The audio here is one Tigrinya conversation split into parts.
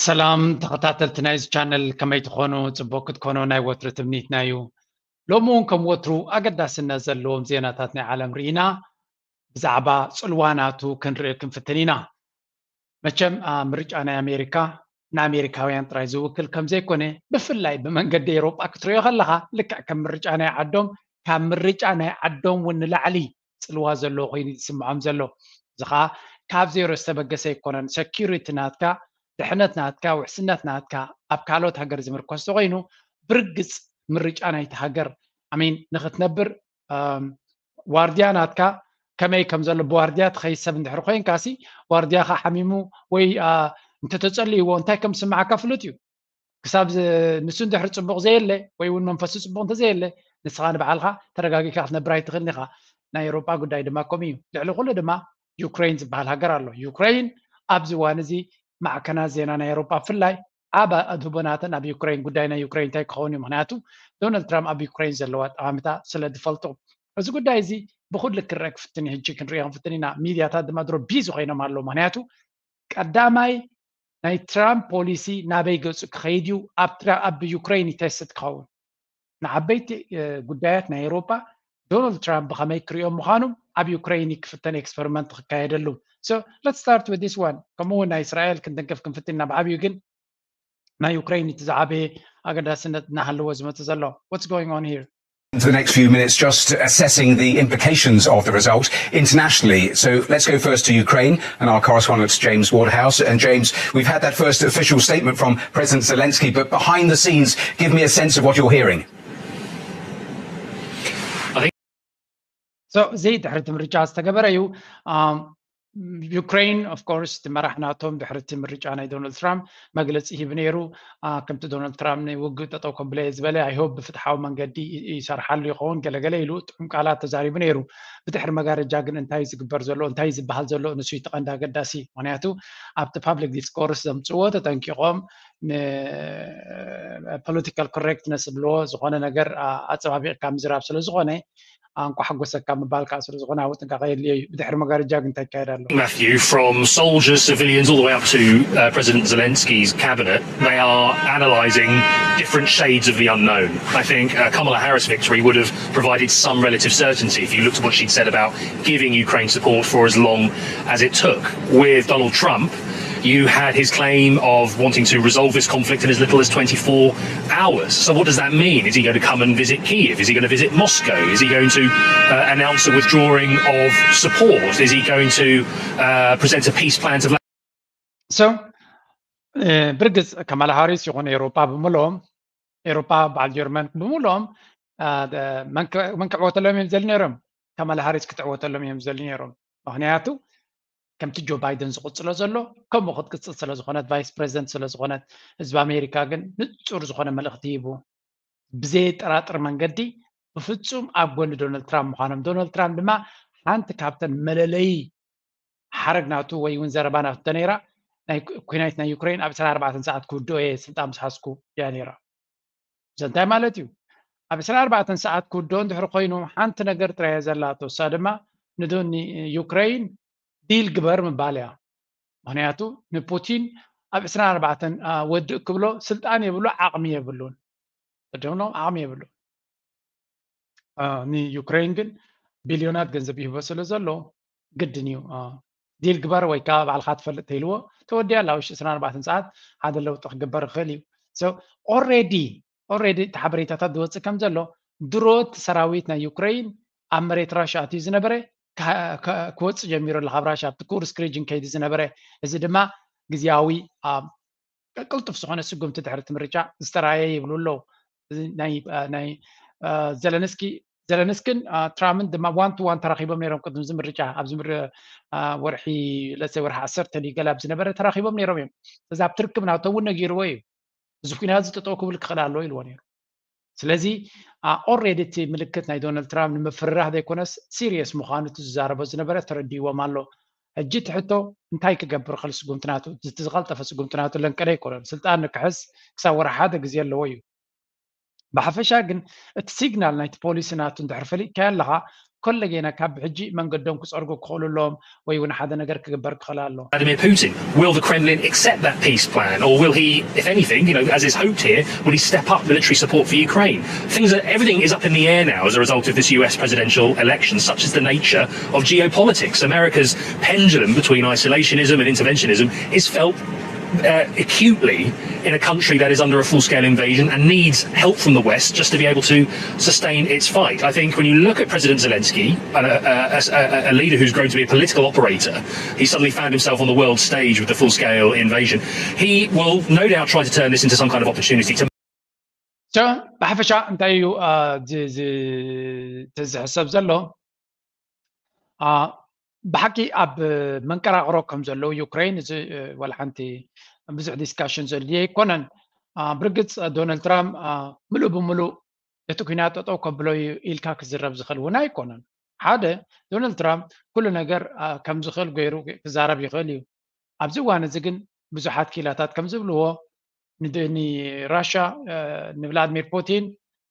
ሰላም ተኸታተልቲ ናይዚ ቻነል፣ ከመይ ትኾኑ? ጽቡቕ ክትኮኑ ናይ ወትሩ ትምኒትና እዩ። ሎሚ እውን ከም ወትሩ ኣገዳስነት ዘለዎም ዜናታት ናይ ዓለም ርኢና ብዛዕባ ጽልዋ ናቱ ክንርኢ ክንፍትን ኢና። መቸም ምርጫ ናይ ኣሜሪካ ንኣሜሪካውያን ጥራይ ዝውክል ከም ዘይኮነ፣ ብፍላይ ብመንገዲ ኤውሮጳ ክትሪኦ ከለኻ ልክዕ ከም ምርጫ ናይ ዓዶም፣ ካብ ምርጫ ናይ ዓዶም እውን ንላዕሊ ጽልዋ ዘለዎ ኮይኑ ዝስምዖም ዘሎ። እዚ ኸዓ ካብ ዜሮ ዝተበገሰ ኣይኮነን። ሰኪሪቲ ናትካ፣ ድሕነት ናትካ፣ ውሕስነት ናትካ ኣብ ካልኦት ሃገር ዝምርኮስ ተኮይኑ፣ ብርግጽ ምርጫ ናይቲ ሃገር ኣሚን ንክትነብር ዋርድያ ናትካ ከመይ ከም ዘሎ ብዋርድያ ትኸይድ ሰብ እንድሕር ኮይንካ ሲ፣ ዋርድያኻ ሓሚሙ ወይ እንተተጸልይዎ እንታይ ከም ዝስምዓካ ፍሉጥ እዩ። ክሳብ ንሱ እንድሕር ጽቡቕ ዘየለ ወይ እውን መንፈሱ ጽቡቕ እንተዘየለ፣ ንስኻ ንባዕልኻ ተረጋጊካ ክትነብር ኣይትኽእልን ኢኻ። ናይ ኤውሮጳ ጉዳይ ድማ ከምኡ እዩ። ልዕሊ ኩሉ ድማ ዩክሬን ዝበሃል ሃገር ኣሎ። ዩክሬን ኣብዚ እዋን እዚ ማዕከናት ዜና ናይ ኤውሮጳ ብፍላይ ኣብ ኣድህቦ ናተን ኣብ ዩክሬን፣ ጉዳይ ናይ ዩክሬን እንታይ ክኸውን እዩ? ምክንያቱ ዶናልድ ትራምፕ ኣብ ዩክሬን ዘለዎ ኣጠማምታ ስለ ዝፈልጡ። እዚ ጉዳይ እዚ ብኩሉ ክረአ ክፍትን እዩ። ሕጂ ክንሪኦ ክንፍትን ኢና። ሚድያታት ድማ ድሮ ቢዚ ኮይኖም ኣለዉ። ምክንያቱ ቀዳማይ ናይ ትራምፕ ፖሊሲ ናበይ ገጹ ክኸይድ እዩ? ኣብ ዩክሬን ይተስት ክኸውን ንዓበይቲ ጉዳያት ናይ ኤውሮጳ ዶናልድ ትራምፕ ብኸመይ ክሪኦም ምዃኑ ኣብ ዩክሬን ክፍተን ኤክስፐሪመንት ክካየደሉ። So let's start with this one። ከምኡ እውን ናይ እስራኤል ክንትንክፍ ክንፍትን ኢና ብዓብዩ፣ ግን ናይ ዩክሬን እቲ ዝዓበየ ኣገዳስነት እናሃለዎ ዝመጽእ ዘሎ። What's going on here? For the next few minutes, just assessing the implications of the result internationally. So let's go first to Ukraine and our correspondent James Waterhouse. And James, we've had that first official statement from President Zelensky, but behind the scenes, give me a sense of what you're hearing. So እዚ ድሕሪ እቲ ምርጫ ዝተገበረ እዩ። ዩክሬን ኦፍ ኮርስ እቲ መራሕ ናቶም ድሕሪ እቲ ምርጫ ናይ ዶናልድ ትራምፕ መግለፂ ሂቡ ነይሩ። ከምቲ ዶናልድ ትራምፕ ንውግእ ጠጠው ከብለ እየ ዝበለ፣ I hope ብፍትሓዊ መንገዲ ይሰርሓሉ ይኸውን ገለገለ ኢሉ ጥዑም ቃላት ተዛሪቡ ነይሩ። ብድሕሪ መጋረጃ ግን እንታይ ዝግበር ዘሎ፣ እንታይ ዝበሃል ዘሎ ንሱ እቲ ቀንዲ ኣገዳሲ። ምክንያቱ ኣብቲ ፓብሊክ ዲስኮርስ ዘምፅዎ ተጠንቂቖም ንፖለቲካል ኮሬክትነስ ዝብልዎ ዝኾነ ነገር ኣፀባቢቕካ ምዝራብ ስለዝኾነ ኣንቋ ሓጎሰካ ምባል ከዓ ስለዝኾነ ኣብኡ ጥንቃቐ የድልዮ እዩ። ብድሕሪ መጋረጃ ግን እንታይ ይካየድ ኣሎ? Matthew, from soldiers, civilians, all the way up to uh, President Zelensky's cabinet, they are analysing different shades of the unknown. I think uh, Kamala Harris' victory would have provided some relative certainty if you looked at what she'd said about giving Ukraine support for as long as it took. With Donald Trump, you had his claim of wanting to resolve this conflict in as little as twenty-four hours. So what does that mean? Is he going to come and visit Kyiv? Is he going to visit Moscow? Is he going to uh, announce a withdrawing of support? Is he going to uh, present a peace plan to Vladimir? So ብርግጽ ከማላ ሃሪስ ይኹን ኤውሮጳ ብምልኦም፣ ኤውሮጳ በዓል ጀርመን ብምልኦም መን ክዕወተሎም እዮም ዝደሊ ነይሮም? ከማላ ሃሪስ ክትዕወተሎም እዮም ዝደሊ ነይሮም። ምክንያቱ ከምቲ ጆ ባይደን ዝቕጽሎ ዘሎ ከምኡ ክትቅጽል ስለ ዝኾነት፣ ቫይስ ፕሬዚደንት ስለ ዝኾነት፣ ህዝቢ ኣሜሪካ ግን ንጹር ዝኾነ መልእኽቲ ሂቡ ብዘየጠራጥር መንገዲ ብፍጹም ኣብ ጎኒ ዶናልድ ትራምፕ ምዃኖም። ዶናልድ ትራምፕ ድማ ሓንቲ ካብተን መለለዪ ሓረግ ናቱ ወይ እውን ዘረባ ናቱ እንተነይራ ናይ ኩናት ናይ ዩክሬን ኣብ ዕስራን ኣርባዕተን ሰዓት ክውድኦ እየ ስልጣን ምስ ሓዝኩ እያ ነይራ። እዚ እንታይ ማለት እዩ? ኣብ ዕስራን ኣርባዕተን ሰዓት ክውድኦ እንድሕር ኮይኑ ሓንቲ ነገር ጥራይ እያ ዘላቶ፣ እሳ ድማ ንዶኒ ዩክሬን ዲል ግበር ምባል እያ። ምክንያቱ ንፑቲን ኣብ ዕስራን ኣርባዕተን ወድእ ክብሎ ስልጣን የብሉ፣ ዓቕሚ የብሉን። ደምኖም ዓቕሚ የብሉን። ንዩክሬን ግን ቢልዮናት ገንዘብ ይህቦ ስለ ዘሎ ግድን እዩ ዲል ግበር ወይ ከዓ ባዕልካ ትፈልጥ ተይልዎ ተወዲያ ኣላ። ውሽጢ ዕስራን ኣርባዕተን ሰዓት ሓደ ለውጢ ክግበር ይኽእል እዩ። ኦልሬዲ ኦልሬዲ እቲ ሓበሬታታት ዝወፅእ ከም ዘሎ ድሮ እቲ ሰራዊት ናይ ዩክሬን ኣብ መሬት ራሻ ኣትዩ ዝነበረ ክወፅእ ጀሚሩ ኣሎ ካብ ራሻ ኣብቲ ኩርስክ ሪጅን ከይዱ ዝነበረ። እዚ ድማ ግዜያዊ ቅልጡፍ ዝኾነ ስጉምቲ ድሕሪ እቲ ምርጫ ዝተራየ ይብሉ ኣለዉ። ናይ ዘለንስኪ ዘለንስክን ትራምፕን ድማ ዋን ቱ ዋን ተራኺቦም ነይሮም ቅድሚ እዚ ምርጫ ኣብዚ ወርሒ ለሰ ወርሒ ዓሰርተ ድዩ ገለ ኣብ ዝነበረ ተራኺቦም ነይሮም እዮም። እዚ ኣብቲ ርክብ ናቶም እውን ነጊርዎ እዩ። እዚ ኩናት እዚ ጠጠው ክብል ክኽእል ኣለዎ ኢልዎ ነይሩ። ስለዚ ኦልሬዲ እቲ ምልክት ናይ ዶናልድ ትራምፕ ንምፍርራህ ዘይኮነስ ሲሪየስ ምዃኑ እቲ ዝዛረቦ ዝነበረ ተረዲእዎም ኣሎ። ሕጂ እቲ ሕቶ እንታይ ክገብር ክእል ስጉምቲ ናቱ? እቲ ዝቐልጠፈ ስጉምቲ ናቱ ለንቀደ ኣይኮነን። ስልጣን ንክሕዝ ክሳብ ወርሒ ሓደ ግዜ ኣለዎ እዩ። ብሓፈሻ ግን እቲ ሲግናል ናይቲ ፖሊሲ ናቱ እንድሕር ፈሊጥካዮ ኣለኻ ፈለገና ካብ ሕጂ መንገዶም ክፀርጉ ክኽእሉ ኣለዎም ወይ እውን ሓደ ነገር ክግበር ክኽእል ኣሎ። Vladimir Putin. Will the Kremlin accept that peace plan, or will he, if anything, you know, as is hoped here, will he step up military support for Ukraine? Things that everything is up in the air now as a result of this U S presidential election, such is the nature of geopolitics. America's pendulum between isolationism and interventionism is felt uh, acutely in a country that is under a full scale invasion and needs help from the West just to be able to sustain its fight. I think when you look at President Zelensky, a, a, a, a leader who's grown to be a political operator, he suddenly found himself on the world stage with the full scale invasion. He will no doubt try to turn this into some kind of opportunity to ብሓፈሻ እንታይ እዩ ዝሕሰብ ዘሎ? ብሓቂ ኣብ መንቀራቕሮ ከም ዘለዉ ዩክሬን እዚ ወላ ሓንቲ ብዙሕ ዲስካሽን ዘድልዮ ኣይኮነን። ብርግፅ ዶናልድ ትራምፕ ምሉእ ብምሉእ እቲ ኩናት ጠጠው ከብሎ እዩ ኢልካ ክዝረብ ዝኽእል እውን ኣይኮነን። ሓደ፣ ዶናልድ ትራምፕ ኩሉ ነገር ከም ዝኽእል ገይሩ ክዛረብ ይኽእል እዩ። ኣብዚ እዋን እዚ ግን ብዙሓት ኪላታት ከም ዝብልዎ ንራሻ ንቭላድሚር ፑቲን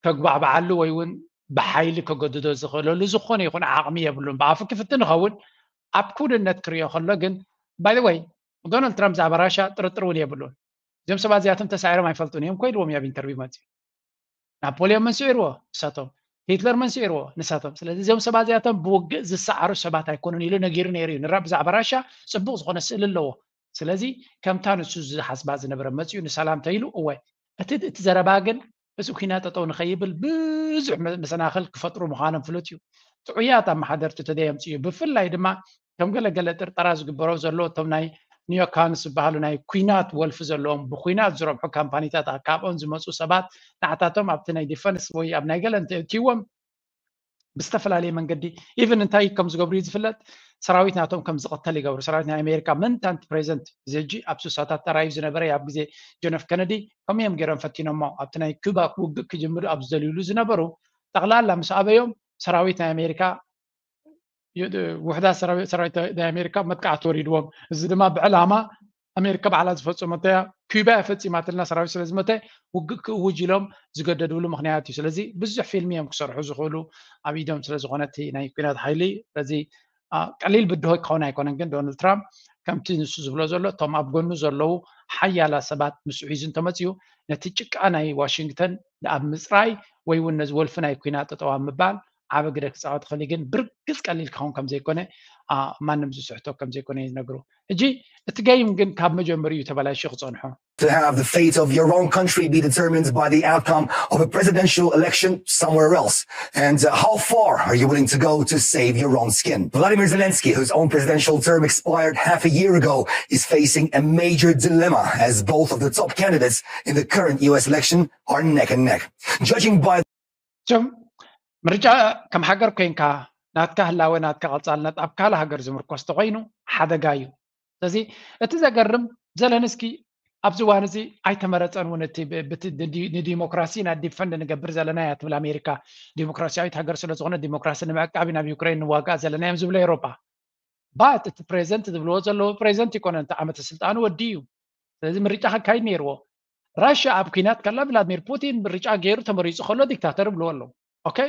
ከግባዕብዓሉ ወይ እውን ብሓይሊ ከገድዶ ዝኽእለሉ ዝኾነ ይኹን ዓቕሚ የብሉን። ብኣፉ ክፍትን ይኸውን ኣብ ኩንነት ክሪኦ ከሎ ግን by the way ዶናልድ ትራምፕ ብዛዕባ ራሻ ጥርጥር እውን የብሉን። እዚኦም ሰባት እዚኣቶም ተሳዒሮም ኣይፈልጡን እዮም ኮይልዎም ኣብ ኢንተርቪው መፅኡ ናፖሊዮን መን ስዒርዎ ንሳቶም፣ ሂትለር መን ስዒርዎ ንሳቶም። ስለዚ እዚኦም ሰባት እዚኣቶም ብውግእ ዝሰዓሩ ሰባት ኣይኮኑን ኢሉ ነጊሩ ነይሩ እዩ። ንራ ብዛዕባ ራሻ ፅቡቅ ዝኾነ ስእሊ ኣለዎ። ስለዚ ከምታ ንሱ ዝሓስባ ዝነበረ መፅኡ ንሰላም ተይሉ እወ እቲ እቲ ዘረባ ግን እዚ ኩናት ጠጠው ንኸይብል ብዙሕ መሰናኽል ክፈጥሩ ምዃኖም ፍሉጥ እዩ። ጥዑያት ኣመሓደርቲ ተደየምፅኡ ብፍላይ ድማ ከም ገለገለ ጥርጠራ ዝግበሮ ዘሎ እቶም ናይ ኒዮካንስ ዝበሃሉ ናይ ኩናት ወልፊ ዘለዎም ብኩናት ዝረብሑ ካምፓኒታት ካብኦም ዝመፁ ሰባት ንዓታቶም ኣብቲ ናይ ዲፈንስ ወይ ኣብ ናይ ገለ እንተእትይዎም ብዝተፈላለየ መንገዲ ኢቨን እንታይ ከም ዝገብሩ እዩ ዝፍለጥ። ሰራዊት ናቶም ከም ዝቐተል ይገብሩ። ሰራዊት ናይ ኣሜሪካ መንታንቲ ፕሬዚደንት እዚ ሕጂ ኣብ ሱሳታት ጠራዩ ዝነበረ ኣብ ግዜ ጆን ኤፍ ከነዲ ከምኡ እዮም ገይሮም ፈቲኖሞ። ኣብቲ ናይ ኩባ ውግእ ክጅምሩ ኣብ ዝደልዩሉ ዝነበሩ ጠቕላላ ምስ ኣበዮም ሰራዊት ናይ ኣሜሪካ ውሕዳት ሰራዊት ናይ ኣሜሪካ መጥቃዕቲ ወሪድዎም። እዚ ድማ ብዕላማ ኣሜሪካ ባዕላ ዝፈፀመቶ እያ። ኩባ እያ ፈፂማትልና ሰራዊት ስለዝመተ ውግእ ክእውጅ ኢሎም ዝገደድሉ ምክንያት እዩ። ስለዚ ብዙሕ ፊልም እዮም ክሰርሑ ዝኽእሉ ኣብ ኢዶም ስለዝኾነ እቲ ናይ ኩናት ሓይሊ። በዚ ቀሊል ብድሆ ክኸውን ኣይኮነን። ግን ዶናልድ ትራምፕ ከምቲ ንሱ ዝብሎ ዘሎ እቶም ኣብ ጎኑ ዘለዉ ሓያላ ሰባት ምስኡ ሒዙ እንተመፅኡ ነቲ ጭቃ ናይ ዋሽንግተን ኣብ ምፅራይ ወይ እውን ነዚ ወልፊ ናይ ኩናት ጠጠው ኣብ ምባል ዓቢ ግደ ክፃወት ይኽእል እዩ። ግን ብርግፅ ቀሊል ክኸውን ከም ዘይኮነ ማንም ዝስሕቶ ከም ዘይኮነ እዩ ዝነግሩ። ሕጂ እቲ ገይም ግን ካብ መጀመሪኡ ተበላሽዩ ክፀንሖ to have the fate of your own country be determined by the outcome of a presidential election somewhere else? And uh, how far are you willing to go to save your own skin? Vladimir Zelensky, whose own presidential term expired half a year ago, is facing a major dilemma as both of the top candidates in the current U S election are neck and neck. Judging by ምርጫ ከም ሃገር ኮይንካ ናትካ ህላወ ናትካ ቀፃልነት ኣብ ካልእ ሃገር ዝምርኮስ ተኮይኑ ሓደጋ እዩ። ስለዚ እቲ ዘገርም ዘለንስኪ ኣብዚ እዋን እዚ ኣይተመረፀን እውን እቲ ንዲሞክራሲ ኢና ዲፈንድ ንገብር ዘለና እያ ትብል ኣሜሪካ። ዲሞክራሲያዊት ሃገር ስለዝኾነ ዲሞክራሲ ንምዕቃብ ኢና ኣብ ዩክሬን ንዋጋእ ዘለና እዮም ዝብሉ ኤውሮጳ። ባት እቲ ፕሬዚደንት ዝብልዎ ዘለዉ ፕሬዚደንት ይኮነ እቲ ዓመተ ስልጣኑ ወዲ እዩ። ስለዚ ምርጫ ከካይድ ነይርዎ። ራሽያ ኣብ ኩናት ከላ ቭላድሚር ፑቲን ምርጫ ገይሩ ተመሪፁ ከሎ ዲክታተር ይብልዎ ኣለዉ። ኦኬ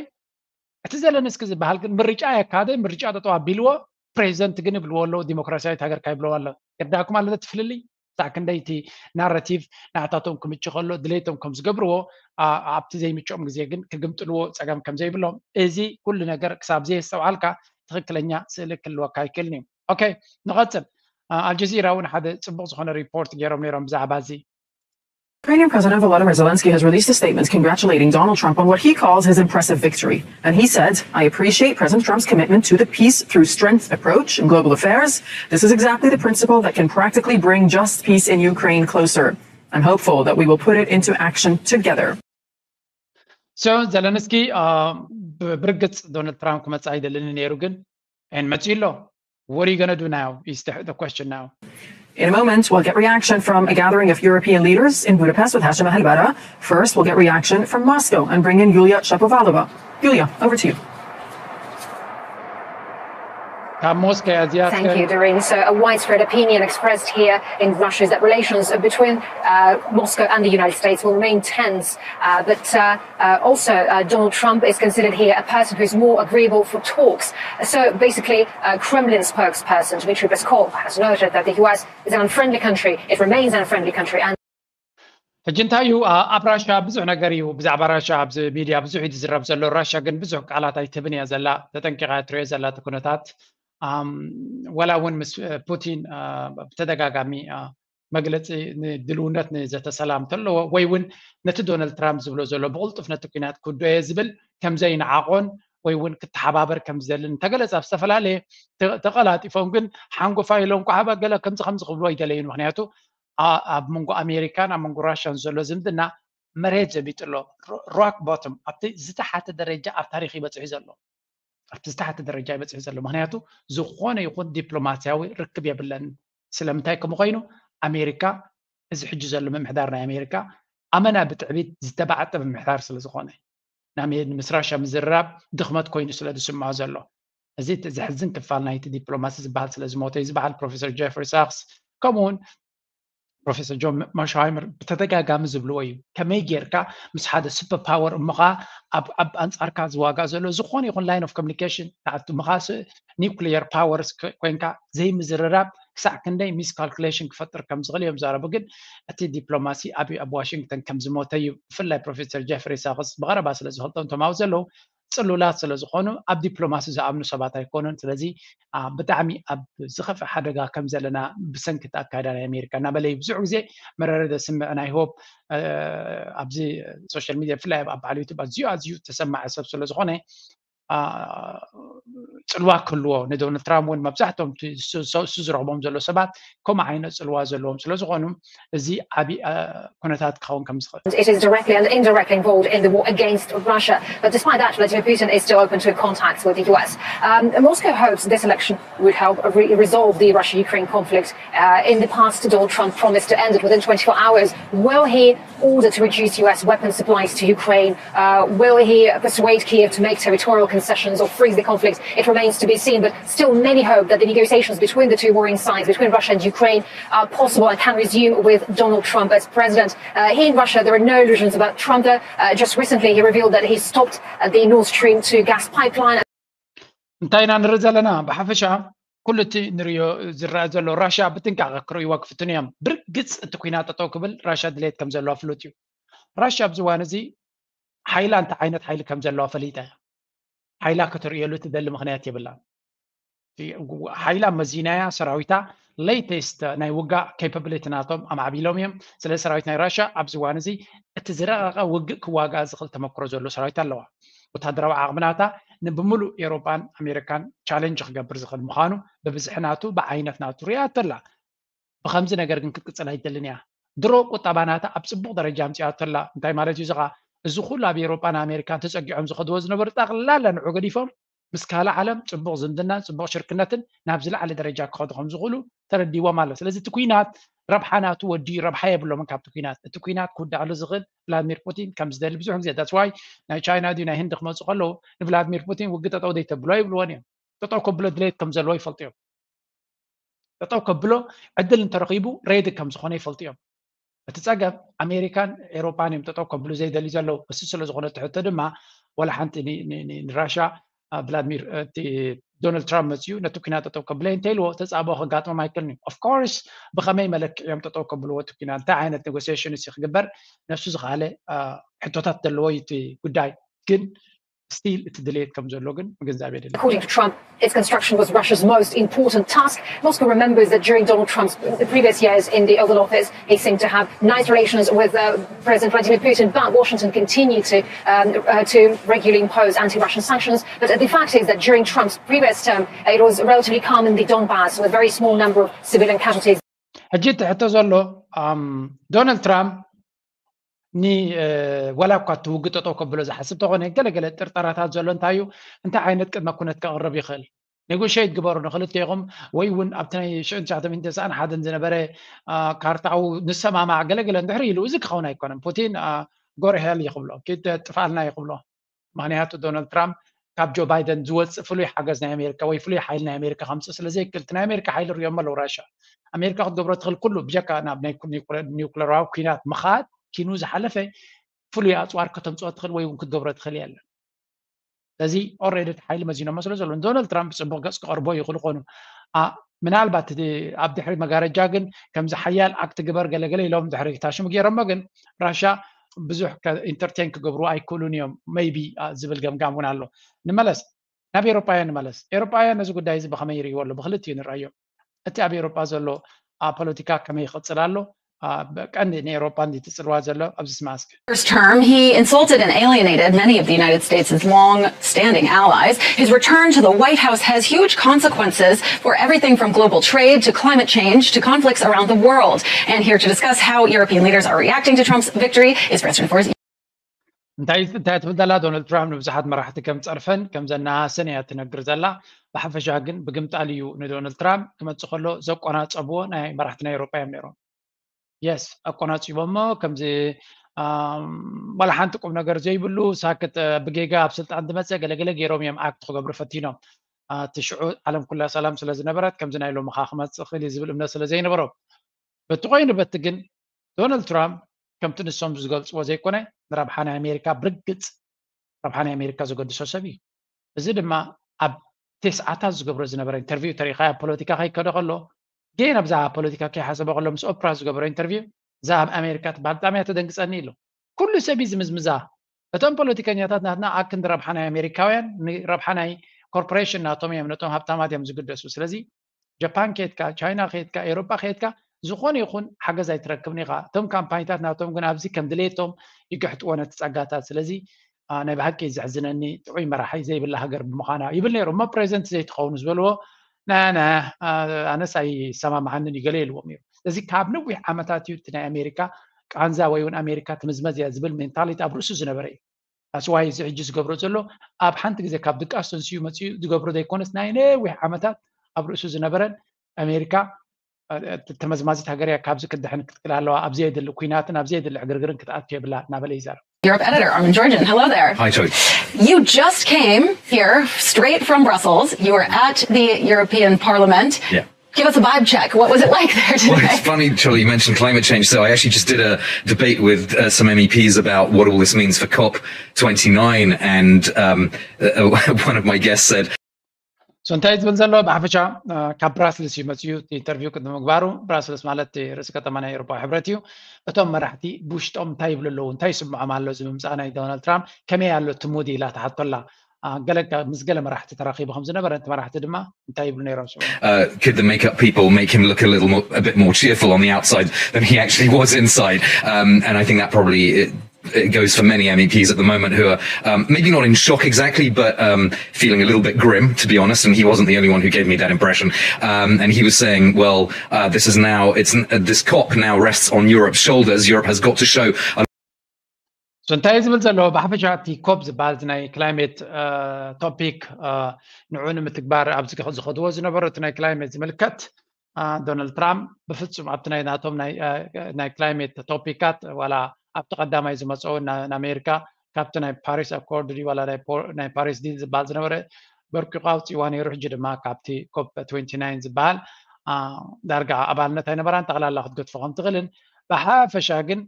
እቲ ዘለንስኪ ዝበሃል ግን ምርጫ የካደ ምርጫ ጠጠው ኣቢልዎ ፕሬዚደንት ግን ይብልዎ ኣለዉ ዲሞክራሲያዊት ሃገርካ ይብልዎ ኣሎ። ይርዳእኩም ኣሎ እቲ ፍልልይ ክሳዕ ክንደይ እቲ ናራቲቭ ንዓታቶም ክምች ከሎ ድሌቶም ከም ዝገብርዎ ኣብቲ ዘይምችኦም ግዜ ግን ክግምጥልዎ ፀገም ከም ዘይብሎም እዚ ኩሉ ነገር ክሳብ ዘየስተውዓልካ ትኽክለኛ ስእሊ ክልወካ ኣይክእልን እዩ። ኦኬ ንቐፅል። ኣልጀዚራ እውን ሓደ ፅቡቕ ዝኾነ ሪፖርት ገይሮም ነይሮም ብዛዕባ እዚ። Ukrainian President Volodymyr Zelensky has released a statement congratulating Donald Trump on what he calls his impressive victory. And he said, I appreciate President Trump's commitment to the peace through strength approach in global affairs. This is exactly the principle that can practically bring just peace in Ukraine closer. I'm hopeful that we will put it into action together. So ዘለንስኪ ብርግፅ ዶናልድ ትራምፕ ክመፅእ ኣይደልን ነይሩ ግን and መፅኡ ኣሎ. What are you going to do now is the, the question now. In a moment, we'll get reaction from a gathering of European leaders in Budapest with Hashem Ahelbara. First, we'll get reaction from Moscow and bring in Yulia Shapovalova. Yulia, over to you. ካብ ሞስኮ እያ እዚኣ። Thank you, Doreen. So, a widespread opinion expressed here in Russia is that relations between uh, Moscow and the United States will remain tense. Uh, but uh, uh, also, uh, Donald Trump is considered here a person who's more agreeable for talks. So, basically, uh, Kremlin spokesperson Dmitry Peskov has noted that the U S is an unfriendly country. It remains an unfriendly country. And ሕጂ እንታይ እዩ ኣብ ራሻ ብዙሕ ነገር እዩ ብዛዕባ ራሻ ኣብዚ ሚድያ ብዙሕ እዩ ዝዝረብ ዘሎ። ራሻ ግን ብዙሕ ቃላት ኣይትህብን እያ ዘላ። ተጠንቂቓ ትሪኦ ዘላ እቲ ኩነታት። ወላ እውን ምስ ፑቲን ብተደጋጋሚ መግለፂ ንድልውነት ንዘተሰላም ተለዎ ወይ እውን ነቲ ዶናልድ ትራምፕ ዝብሎ ዘሎ ብቕልጡፍ ነቲ ኩናት ክዶ እየ ዝብል ከምዘይንዓቆን ወይ እውን ክተሓባበር ከምዝደልን እንተገለጸ ኣብ ዝተፈላለየ ተቐላጢፎም ግን ሓንጎፋ ኢሎም ኳሓባ ገለ ከምዚ ከምዚ ክብልዎ ኣይደለዩን። ምክንያቱ ኣብ መንጎ ኣሜሪካን ኣብ መንጎ ራሽያን ዘሎ ዝምድና መሬት ዘቢጡ ኣሎ። ሮክ ቦቶም ኣብቲ ዝተሓተ ደረጃ ኣብ ታሪክ ይበፅሑ ዘሎ ኣብቲ ዝተሓተ ደረጃ ይበፅሑ ዘሎ። ምክንያቱ ዝኾነ ይኹን ዲፕሎማሲያዊ ርክብ የብለን። ስለምንታይ ከምኡ ኮይኑ ኣሜሪካ እዚ ሕጂ ዘሎ ምምሕዳር ናይ ኣሜሪካ ኣመና ብትዕቢት ዝተባዕጠ ምምሕዳር ስለ ዝኾነ ናሜድ ምስ ራሻ ምዝርራብ ድኽመት ኮይኑ ስለ ዝስምዖ ዘሎ እዚ ዘሕዝን ክፋል ናይቲ ዲፕሎማሲ ዝበሃል ስለ ዝሞተ እዩ ዝበሃል ፕሮፌሰር ጀፍሪ ሳክስ ከምኡውን ፕሮፌሰር ጆን ማሽሃይመር ብተደጋጋሚ ዝብልዎ እዩ። ከመይ ጌርካ ምስ ሓደ ሱፐር ፓወር እሞ ከዓ ኣብ ኣብ ኣንጻርካ ዝዋጋእ ዘሎ ዝኾነ ይኹን line of communication ተኣቱ ምኻስ nuclear powers ኮይንካ ዘይምዝርራብ ክሳዕ ክንደይ miscalculation ክፈጥር ከም ዝኽእል እዮም ዛረቡ። ግን እቲ ዲፕሎማሲ ኣብ ኣብ ዋሽንግተን ከም ዝሞተ እዩ። ብፍላይ ፕሮፌሰር ጀፍሪ ሳክስ ብቐረባ ስለ ዝፈልጦም ተማው ዘለዉ ፅሉላት ስለ ዝኾኑ ኣብ ዲፕሎማሲ ዝኣምኑ ሰባት ኣይኮኑን። ስለዚ ብጣዕሚ ኣብ ዝኸፍእ ሓደጋ ከም ዘለና ብሰንኪ እቲ ኣካይዳ ናይ ኣሜሪካ እናበለ እዩ ብዙሕ ግዜ መረረ ዘስምዕ ናይ ሆፕ ኣብዚ ሶሻል ሚድያ ብፍላይ ኣብ በዓል ዩቱብ ኣዝዩ ኣዝዩ ተሰማዒ ሰብ ስለ ዝኾነ ፅልዋ ክህልዎ ንዶናልድ ትራምፕ እውን መብዛሕትኦም እሱ ዝረኽቦም ዘሎ ሰባት ከምኡ ዓይነት ፅልዋ ዘለዎም ስለ ዝኾኑ እዚ ዓብዪ ኩነታት ክኸውን ከም ዝኽእል It is directly and indirectly involved in the war against Russia. But despite that, Vladimir Putin is still open to contacts with the U S. Um, Moscow hopes this election would help re- resolve the Russia-Ukraine conflict. Uh, in the past, Donald Trump promised to end it within twenty-four hours. Will he order to reduce U S weapons supplies to Ukraine? Uh, will he persuade Kiev to make territorial concessions or freeze the conflict? It remains to be seen, but still many hope that the negotiations between the two warring sides, between Russia and Ukraine, are possible and can resume with Donald Trump as president. Uh, here in Russia, there are no illusions about Trump. Uh, just recently, he revealed that he stopped uh, the Nord Stream two gas pipeline. እንታይ ኢና ንርኢ ዘለና? ብሓፈሻ ኩሉ እቲ ንሪኦ ዝረአ ዘሎ ራሽያ ብጥንቃቐ ክርእይዎ ክፍትኑ እዮም። ብርግፅ እቲ ኩናት ጠጠው ክብል ራሽያ ድሌት ከም ዘለዋ ፍሉጥ እዩ። ራሽያ ኣብዚ እዋን እዚ ሓይላ እንታይ ዓይነት ሓይሊ ከም ዘለዋ ፈሊጣ እያ። ሓይላ ከተርእየሉ ትደሊ ምክንያት የብላን። ሓይላ መዚናያ ሰራዊታ latest ናይ ውጋእ capability ናቶም ኣማዕቢሎም እዮም። ስለ ሰራዊት ናይ ራሽያ ኣብዚ እዋን እዚ እቲ ዝረቐቐ ውግእ ክዋጋእ ዝኽእል ተመክሮ ዘሎ ሰራዊት ኣለዋ። ወታደራዊ ዓቕሚ ናታ ንብምሉእ ኤውሮጳን ኣሜሪካን ቻለንጅ ክገብር ዝኽእል ምዃኑ ብብዝሒ ናቱ ብዓይነት ናቱ ሪኣ ኣላ። ብኸምዚ ነገር ግን ክትቅፅል ኣይትደልን እያ። ድሮ ቁጠባ ናታ ኣብ ፅቡቕ ደረጃ ኣምፂኣቶ ኣላ። እንታይ ማለት እዩ እዚ ኸዓ? እዚ ኩሉ ኣብ ኤውሮጳን ኣሜሪካን ተፀጊዖም ዝኸድዎ ዝነበሩ ጠቕላላ ንዑ ገዲፎም ምስ ካልእ ዓለም ፅቡቕ ዝምድናን ፅቡቕ ሽርክነትን ናብ ዝለዓለ ደረጃ ክኸዱ ከም ዝኽእሉ ተረዲዎም ኣሎ። ስለዚ እቲ ኩናት ረብሓ ናቱ ወዲኡ ረብሓ የብሎምን ካብቲ ኩናት። እቲ ኩናት ክውዳእሉ ዝኽእል ቭላድሚር ፑቲን ከም ዝደሊ ብዙሕ ግዜ that's why ናይ ቻይና ድዩ ናይ ህንዲ ክመፁ ከለዉ ንቭላድሚር ፑቲን ውግእ ጠጠው ዘይተብሎ ይብልዎን እዮም። ጠጠው ከብሎ ድሌት ከም ዘለዎ ይፈልጡ እዮም። ጠጠው ከብሎ ዕድል እንተረኺቡ ሬዲ ከም ዝኾነ ይፈልጡ እዮም። እቲ ፀገም ኣሜሪካን ኤሮፓን እዮም ጠጠው ከብሉ ዘይደልዩ ዘለዉ። እሱ ስለ ዝኾነ እቲ ሕቶ ድማ ዋላ ሓንቲ ንራሻ ቭላድሚር ዶናልድ ትራምፕ መፅኡ ነቲ ኩናት ጠጠው ከብለ እንተኢልዎ ተፃብኦ ከጋጥሞም ኣይክእልን እዩ። ኦፍኮርስ ብኸመይ መለክዕ እዮም ጠጠው ከብልዎ እቲ ኩናት እንታይ ዓይነት ኔጎሲሽን ሲ ክግበር ነሱ ዝኸኣለ ሕቶታት ዘለዎ እዩ እቲ ጉዳይ ግን ስቲል እቲ ድሌት ከም ዘሎ ግን ምግንዛብ የድሊ። According to Trump, its construction was Russia's most important task. Moscow remembers that during Donald Trump's the previous years in the Oval Office, he seemed to have nice relations with uh, President Vladimir Putin, but Washington continued to um, uh, to regularly impose anti-Russian sanctions. But the fact is that during Trump's previous term, it was relatively calm in the Donbass, with a very small number of civilian casualties. ሕጂ እቲ ሕቶ ዘሎ ዶናልድ ትራምፕ ንዋላ እኳ እቲ ውግእ ጠጠው ከብሎ ዝሓስብ ተኾነ ገለገለ ጥርጠራታት ዘሎ እንታይ እዩ እንታይ ዓይነት ቅድመ ኩነት ከቕርብ ይኽእል? ኔጎሽት ግበሩ ንክልቴኹም ወይ እውን ኣብቲ ናይ ሽዑን ትሽዓተ ሚእትን ተስዓን ሓደን ዝነበረ ካርታኡ ንሰማማዕ ገለገለ እንድሕር ኢሉ እዚ ክኸውን ኣይኮነን። ፑቲን ጎርሄል ይክብሎ ኪድ ጥፋልና ይክብሎ። ምክንያቱ ዶናልድ ትራምፕ ካብ ጆ ባይደን ዝወፅእ ፍሉይ ሓገዝ ናይ ኣሜሪካ ወይ ፍሉይ ሓይሊ ናይ ኣሜሪካ ከምፅእ ስለ ዘይክእል፣ እቲ ናይ ኣሜሪካ ሓይሊ ሪኦም ኣለዉ። ራሻ ኣሜሪካ ክትገብሮ ትኽእል ኩሉ ብጀካ ናብ ናይ ኒውክለራዊ ኩናት ምኻድ ኪኑ ዝሓለፈ ፍሉይ ኣፅዋር ከተምፅኦ ትኽእል ወይ እውን ክትገብሮ ትኽእል የለን። ስለዚ ኦሬዲ ሓይሊ መዚኖሞ ስለ ዘሎ ንዶናልድ ትራምፕ ብፅቡቅ ገፅ ክቐርቦ ይኽእሉ ኮኑ። ምናልባት ኣብ ድሕሪ መጋረጃ ግን ከምዚ ሓያል ኣክት ግበር ገለገለ ኢሎም ድሕሪ ታሽሙ ገይሮሞ ግን ራሻ ብዙሕ ኢንተርቴን ክገብሩ ኣይክእሉን እዮም ሜይቢ ዝብል ገምጋም እውን ኣሎ። ንመለስ ናብ ኤሮጳውያን ንመለስ። ኤሮጳውያን ነዚ ጉዳይ እዚ ብኸመይ ይርእይዎ ኣሎ? ብክልቲኡ ንርኣዮ። እቲ ኣብ ኤሮጳ ዘሎ ፖለቲካ ከመይ ይቕፅል ኣሎ? ቀንዲ ንኤሮጳ እንዲ ትፅልዋ ዘሎ ኣብዚ ስማስክ። First term, he insulted and alienated many of the United States' long-standing allies. His return to the White House has huge consequences for everything from global trade to climate change to conflicts around the world. And here to discuss how European leaders are reacting to Trump's victory is Press twenty-four's እንታይ እንታይ ትብል ዘላ? ዶናልድ ትራምፕ ንብዙሓት መራሕቲ ከም ፀርፈን ከም ዘናሃሰን እያ ትነግር ዘላ። ብሓፈሻ ግን ብግምጣል እዩ ንዶናልድ ትራምፕ ክመፅእ ከሎ ዘቆናፀብዎ ናይ መራሕቲ ናይ ኤሮጳ እዮም ነይሮም። የስ ኣቆናፂቦሞ ከምዚ ዋላ ሓንቲ ቁም ነገር ዘይብሉ ሳክት ብጌጋ ኣብ ስልጣን ዝመፀ ገለገለ ገይሮም እዮም ኣክት ክገብሩ ፈቲኖም። እቲ ሽዑ ዓለም ኩላ ሰላም ስለ ዝነበረት ከምዚ ናይ ሎሚ ካ ክመፅእ ክእል እዩ ዝብል እምነት ስለ ዘይነበሮም በቲ ኮይኑ በቲ ግን ዶናልድ ትራምፕ ከምቲ ንሶም ዝገልፅዎ ዘይኮነ ንረብሓ ናይ ኣሜሪካ ብርግፅ ረብሓ ናይ ኣሜሪካ ዘገድሶ ሰብ እዩ። እዚ ድማ ኣብ ቴስዓታት ዝገብሮ ዝነበረ ኢንተርቪው ተሪኢኻዮ ኣብ ፖለቲካ ከይከደ ከሎ ግን ኣብዛ ፖለቲካ ከይሓሰበ ከሎ ምስ ኦፕራ ዝገበሮ ኢንተርቪው እዛ ኣብ ኣሜሪካ ትበሃል ብጣዕሚ እያ ተደንግፀኒ ኢሉ። ኩሉ ሰብ እዩ ዝምዝምዛ። እቶም ፖለቲከኛታት ናትና ኣክንዲ ረብሓ ናይ ኣሜሪካውያን ንረብሓ ናይ ኮርፖሬሽን ናቶም እዮም ነቶም ሃብታማት እዮም ዝግደሱ። ስለዚ ጃፓን ከየድካ ቻይና ከየድካ ኤሮጳ ከየድካ ዝኾነ ይኹን ሓገዝ ኣይትረክብን ኢኻ። እቶም ካምፓኒታት ናቶም ግን ኣብዚ ከም ድሌቶም ይግሕጥዎ ነቲ ጸጋታት። ስለዚ ናይ ብሓቂ ዘሕዝነኒ ጥዑይ መራሒ ዘይብላ ሃገር ብምዃና ይብል ነይሩ እሞ ፕሬዚደንት ዘይትኸውን ዝበልዎ ኣነስ ኣይሰማምዓንን እዩ ገለ ኢልዎም ነይሩ። ስለዚ ካብ ነዊሕ ዓመታት እዩ እቲ ናይ ኣሜሪካ ቃንዛ ወይ እውን ኣሜሪካ ትምዝመዝ እያ ዝብል ሜንታሊቲ ኣብ ርእሱ ዝነበረ እዩ። ኣስዋይ እዚ ሕጂ ዝገብሮ ዘሎ ኣብ ሓንቲ ግዜ ካብ ድቃስ ተንስኡ መፅኡ ዝገብሮ ዘይኮነስ ናይ ነዊሕ ዓመታት ኣብ ርእሱ ዝነበረን ኣሜሪካ ተመዝማዚት ሃገር እያ። ካብዚ ክድሕን ክትክል ኣለዋ። ኣብ ዘየድሊ ኩናትን ኣብ ዘየድሊ ዕግርግርን ክትኣቱ የብላ እናበለ ይዛረብ። Europe editor Armin Georgen. Hello there. Hi, Joey. You just came here straight from Brussels. You were at the European Parliament. Yeah. Give us a vibe check. What was it like there today? Well, it's funny, Charlie, you mentioned climate change. So I actually just did a debate with uh, some M E Ps about what all this means for COP twenty-nine. And um, uh, one of my guests said, So እንታይ ዝብል ዘሎ ብሓፈሻ ካብ ብራስልስ እዩ መፅዩ ኢንተርቪው ቅድሚ ምግባሩ። ብራስልስ ማለት ርእሲ ከተማ ናይ ኤሮፓዊ ሕብረት እዩ። እቶም መራሕቲ ብውሽጦም እንታይ ይብሉ ኣለዉ እንታይ ይስምዖም ኣሎ እዚ ምምፃእ ናይ ዶናልድ ትራምፕ ከመይ ኣሎ እቲ ሙድ ኢላ ትሓቶላ። ገለ ምስ ገለ መራሕቲ ተራኺቡ ከም ዝነበረ እቲ መራሕቲ ድማ እንታይ ይብሉ ነይሮም ስምዑ። Uh, could the makeup people make him look a little more, a bit more cheerful on the outside than he actually was inside? Um, and I think that probably it, it goes for many M E Ps at the moment who are um, maybe not in shock exactly, but um, feeling a little bit grim, to be honest. And he wasn't the only one who gave me that impression. Um, and he was saying, well, uh, this is now, it's uh, this COP now rests on Europe's shoulders. Europe has got to show a So እንታይ ዝብል ዘሎ ብሓፈሻ እቲ ኮፕ ዝበሃል ናይ ክላይሜት ቶፒክ ንዑ ንምትግባር ኣብዚ ዝኸድዎ ዝነበሩ እቲ ናይ ክላይሜት ዝምልከት ዶናልድ ትራምፕ ብፍፁም ኣብቲ ናይ ናቶም ናይ ክላይሜት ቶፒካት ዋላ ኣብቲ ቀዳማይ ዝመፀኡ ንኣሜሪካ ካብቲ ናይ ፓሪስ ኣኮርድ ድዩ ዋላ ናይ ፓሪስ ዲል ዝበሃል ዝነበረ በርቂቑ ኣውፂእዋ ነይሩ። ሕጂ ድማ ካብቲ ኮፕ ትዌንቲ ናይን ዝበሃል ዳርጋ ኣባልነት ኣይነበራን ጠቕላላ ክትገድፎ ከም ትኽእልን ብሓፈሻ ግን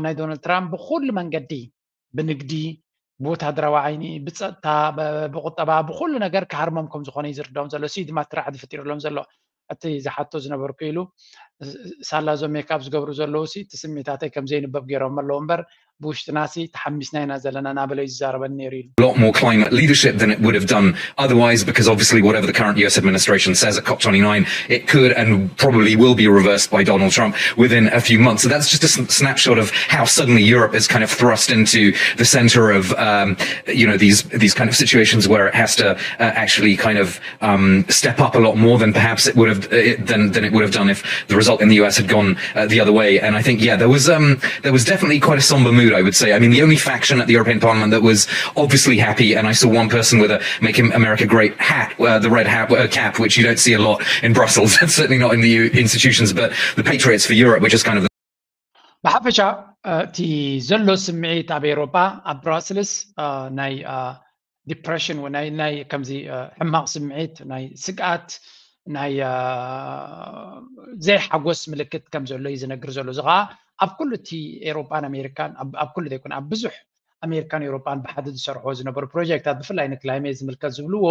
ናይ ዶናልድ ትራምፕ ብኩሉ መንገዲ ብንግዲ ብወታደራዊ ዓይኒ ብፀጥታ ብቁጠባ ብኩሉ ነገር ክሃርሞም ከም ዝኾነ እዩ ዝርዳኦም ዘሎ። ሲ ድማ ትራዕዲ ፈጢርሎም ዘሎ እቲ ዝሓቶ ዝነበርኩ ኢሉ ሳላ ዞም ሜካፕ ዝገብሩ ዘለዉ ሲ እቲ ስሜታተይ ከም ዘይንበብ ገይሮም ኣለዉ እምበር ብውሽጥና ሲ ተሓሚስና ኢና ዘለና እናበለ እዩ ዝዛረበኒ ነይሩ ኢሉ። lot more climate leadership than it would have done otherwise, because obviously whatever the current U S administration says at COP twenty-nine, it could and probably will be reversed by Donald Trump within a few months. So that's just a snapshot of how suddenly Europe is kind of thrust into the center of, um, you know, these these kind of situations where it has to uh, actually kind of um, step up a lot more than perhaps it would have uh, than than it would have done if the result in the U S had gone uh, the other way. And I think, yeah, there was um, there was definitely quite a somber mood, I would say. I mean, the only faction at the European Parliament that was obviously happy, and I saw one person with a "Make America Great" hat, uh, the red hat uh, cap, which you don't see a lot in Brussels, and certainly not in the institutions. But the Patriots for Europe, which is kind of the ብሓፈሻ እቲ ዘሎ ስምዒት ኣብ ኤሮጳ ኣብ ብራስልስ ናይ ዲፕሬሽን፣ ናይ ከምዚ ሕማቕ ስምዒት፣ ናይ ስግኣት፣ ናይ ዘይሓጎስ ምልክት ከም ዘሎ እዩ ዝነግር ዘሎ። እዚ ከዓ ኣብ ኩሉ እቲ ኤሮጳን ኣሜሪካን፣ ኣብ ኩሉ ዘይኮነ ኣብ ብዙሕ ኣሜሪካን ኤሮጳን ብሓደ ዝሰርሕዎ ዝነበሩ ፕሮጀክታት፣ ብፍላይ ንክላይሜት ዝምልከት ዝብልዎ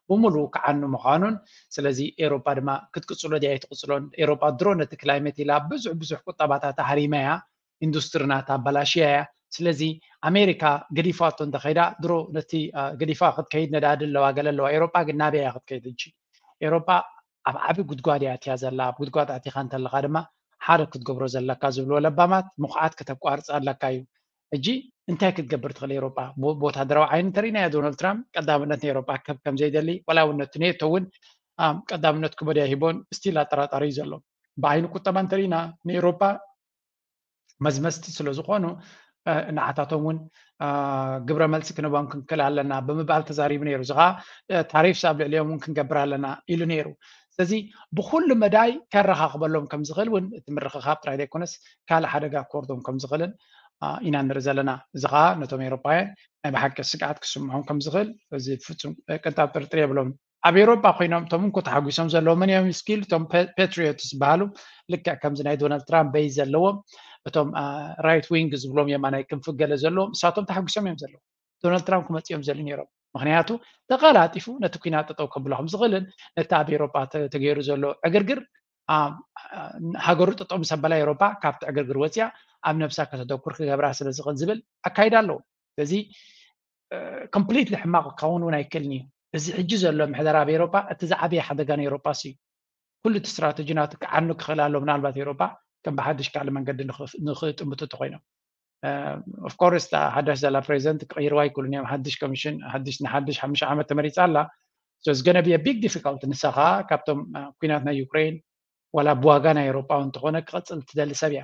ብምሉኡ ክዓኑ ምዃኑን፣ ስለዚ ኤሮጳ ድማ ክትቅጽሎ ድያ ኣይትቅጽሎን፣ ኤሮጳ ድሮ ነቲ ክላይሜት ኢላ ብዙሕ ብዙሕ ቁጠባታት ኣህሪማ እያ፣ ኢንዱስትሪ ናታ ኣበላሽያ እያ። ስለዚ ኣሜሪካ ገዲፋቶ እንተኸይዳ ድሮ ነቲ ገዲፋ ክትከይድ ነዳዲ ኣለዋ፣ ገለ ኣለዋ። ኤሮጳ ግን ናበይ እያ ክትከይድ? ሕጂ ኤሮጳ ኣብ ዓቢ ጉድጓድ እያ ኣትያ ዘላ። ኣብ ጉድጓድ ኣቲኻ እንተለኻ ድማ ሓደ ክትገብሮ ዘለካ ዝብልዎ ለባማት ምኹዓት ከተቋርጽ ኣለካ እዩ። ሕጂ እንታይ ክትገብር ትኽእል ኤሮጳ? ብወታደራዊ ዓይኒ እንተሪእናዮ ዶናልድ ትራምፕ ቀዳምነት ንኤሮጳ ክህብ ከም ዘይደሊ፣ ዋላ እውን ነቲ ኔቶ እውን ቀዳምነት ክበድያ ሂቦን ስቲል ኣጠራጣሪ እዩ ዘሎ። ብዓይኒ ቁጠባ እንተሪእና ንኤሮጳ መዝመዝቲ ስለ ዝኾኑ ንዓታቶም እውን ግብረ መልሲ ክንቦም ክንክእል ኣለና ብምባል ተዛሪቡ ነይሩ። እዚ ከዓ ታሪፍስ ኣብ ልዕሊኦም እውን ክንገብር ኣለና ኢሉ ነይሩ። ስለዚ ብኩሉ መዳይ ከረኻኽበሎም ከም ዝኽእል እውን እቲ ምርኽኻብ ጥራይ ዘይኮነስ ካልእ ሓደጋ ክወርዶም ከም ዝኽእልን ኢና ንርኢ ዘለና። እዚ ከዓ ነቶም ኤሮፓውያን ናይ ብሓቂ ስግኣት ክስምዖም ከም ዝኽእል እዚ ፍጹም ቅንጣብ ጥርጥር የብሎም። ኣብ ኤሮፓ ኮይኖም እቶም እንኮ ተሓጒሶም ዘለዉ መን እዮም እስኪ ኢሉ እቶም ፓትሪዮትስ ዝበሃሉ ልክዕ ከምዚ ናይ ዶናልድ ትራምፕ በይ ዘለዎም እቶም ራይት ዊንግ ዝብሎም የማናይ ክንፊ ገለ ዘለዎም እሳቶም ተሓጒሶም እዮም ዘለዉ። ዶናልድ ትራምፕ ክመፅኦም ዘሉ ነይሮም። ምክንያቱ ተቀላጢፉ ነቲ ኩናት ጠጠው ከብሎ ከም ዝኽእልን ነቲ ኣብ ኤሮፓ ተገይሩ ዘሎ ዕግርግር ሃገሩ ጠጠው ምስ ኣበላ ኤሮፓ ካብቲ ዕግርግር ወፅያ ኣብ ነብሳ ከተተኩር ክገብራ ስለ ዝኽእል ዝብል ኣካይዳ ኣለዎ። ስለዚ ኮምፕሊትሊ ሕማቕ ክኸውን እውን ኣይክእልን እዩ። እዚ ሕጂ ዘሎ ምሕደራ ኣብ ኤሮፓ እቲ ዝዓበየ ሓደጋ ንኤሮፓ ሲ ኩሉ እቲ ስትራተጂ ናቱ ክዓኑ ክኽእል ኣሎ። ምናልባት ኤሮፓ ከም ብሓድሽ ካልእ መንገዲ ንኽጥምቱ እንተኮይኖም ኦፍኮርስ ሓዳሽ ዘላ ፕሬዚደንት ክቕይርዋ ኣይክእሉን እዮም። ሓድሽ ኮሚሽን ሓድሽ ንሓድሽ ሓሙሽተ ዓመት ተመሪፃ ኣላ። So it's gonna be a big difficult። ንሳ ከዓ ካብቶም ኩናት ናይ ዩክሬን ዋላ ብዋጋ ናይ ኤሮፓ እንተኾነ ክቐፅል ትደሊ ሰብ እያ።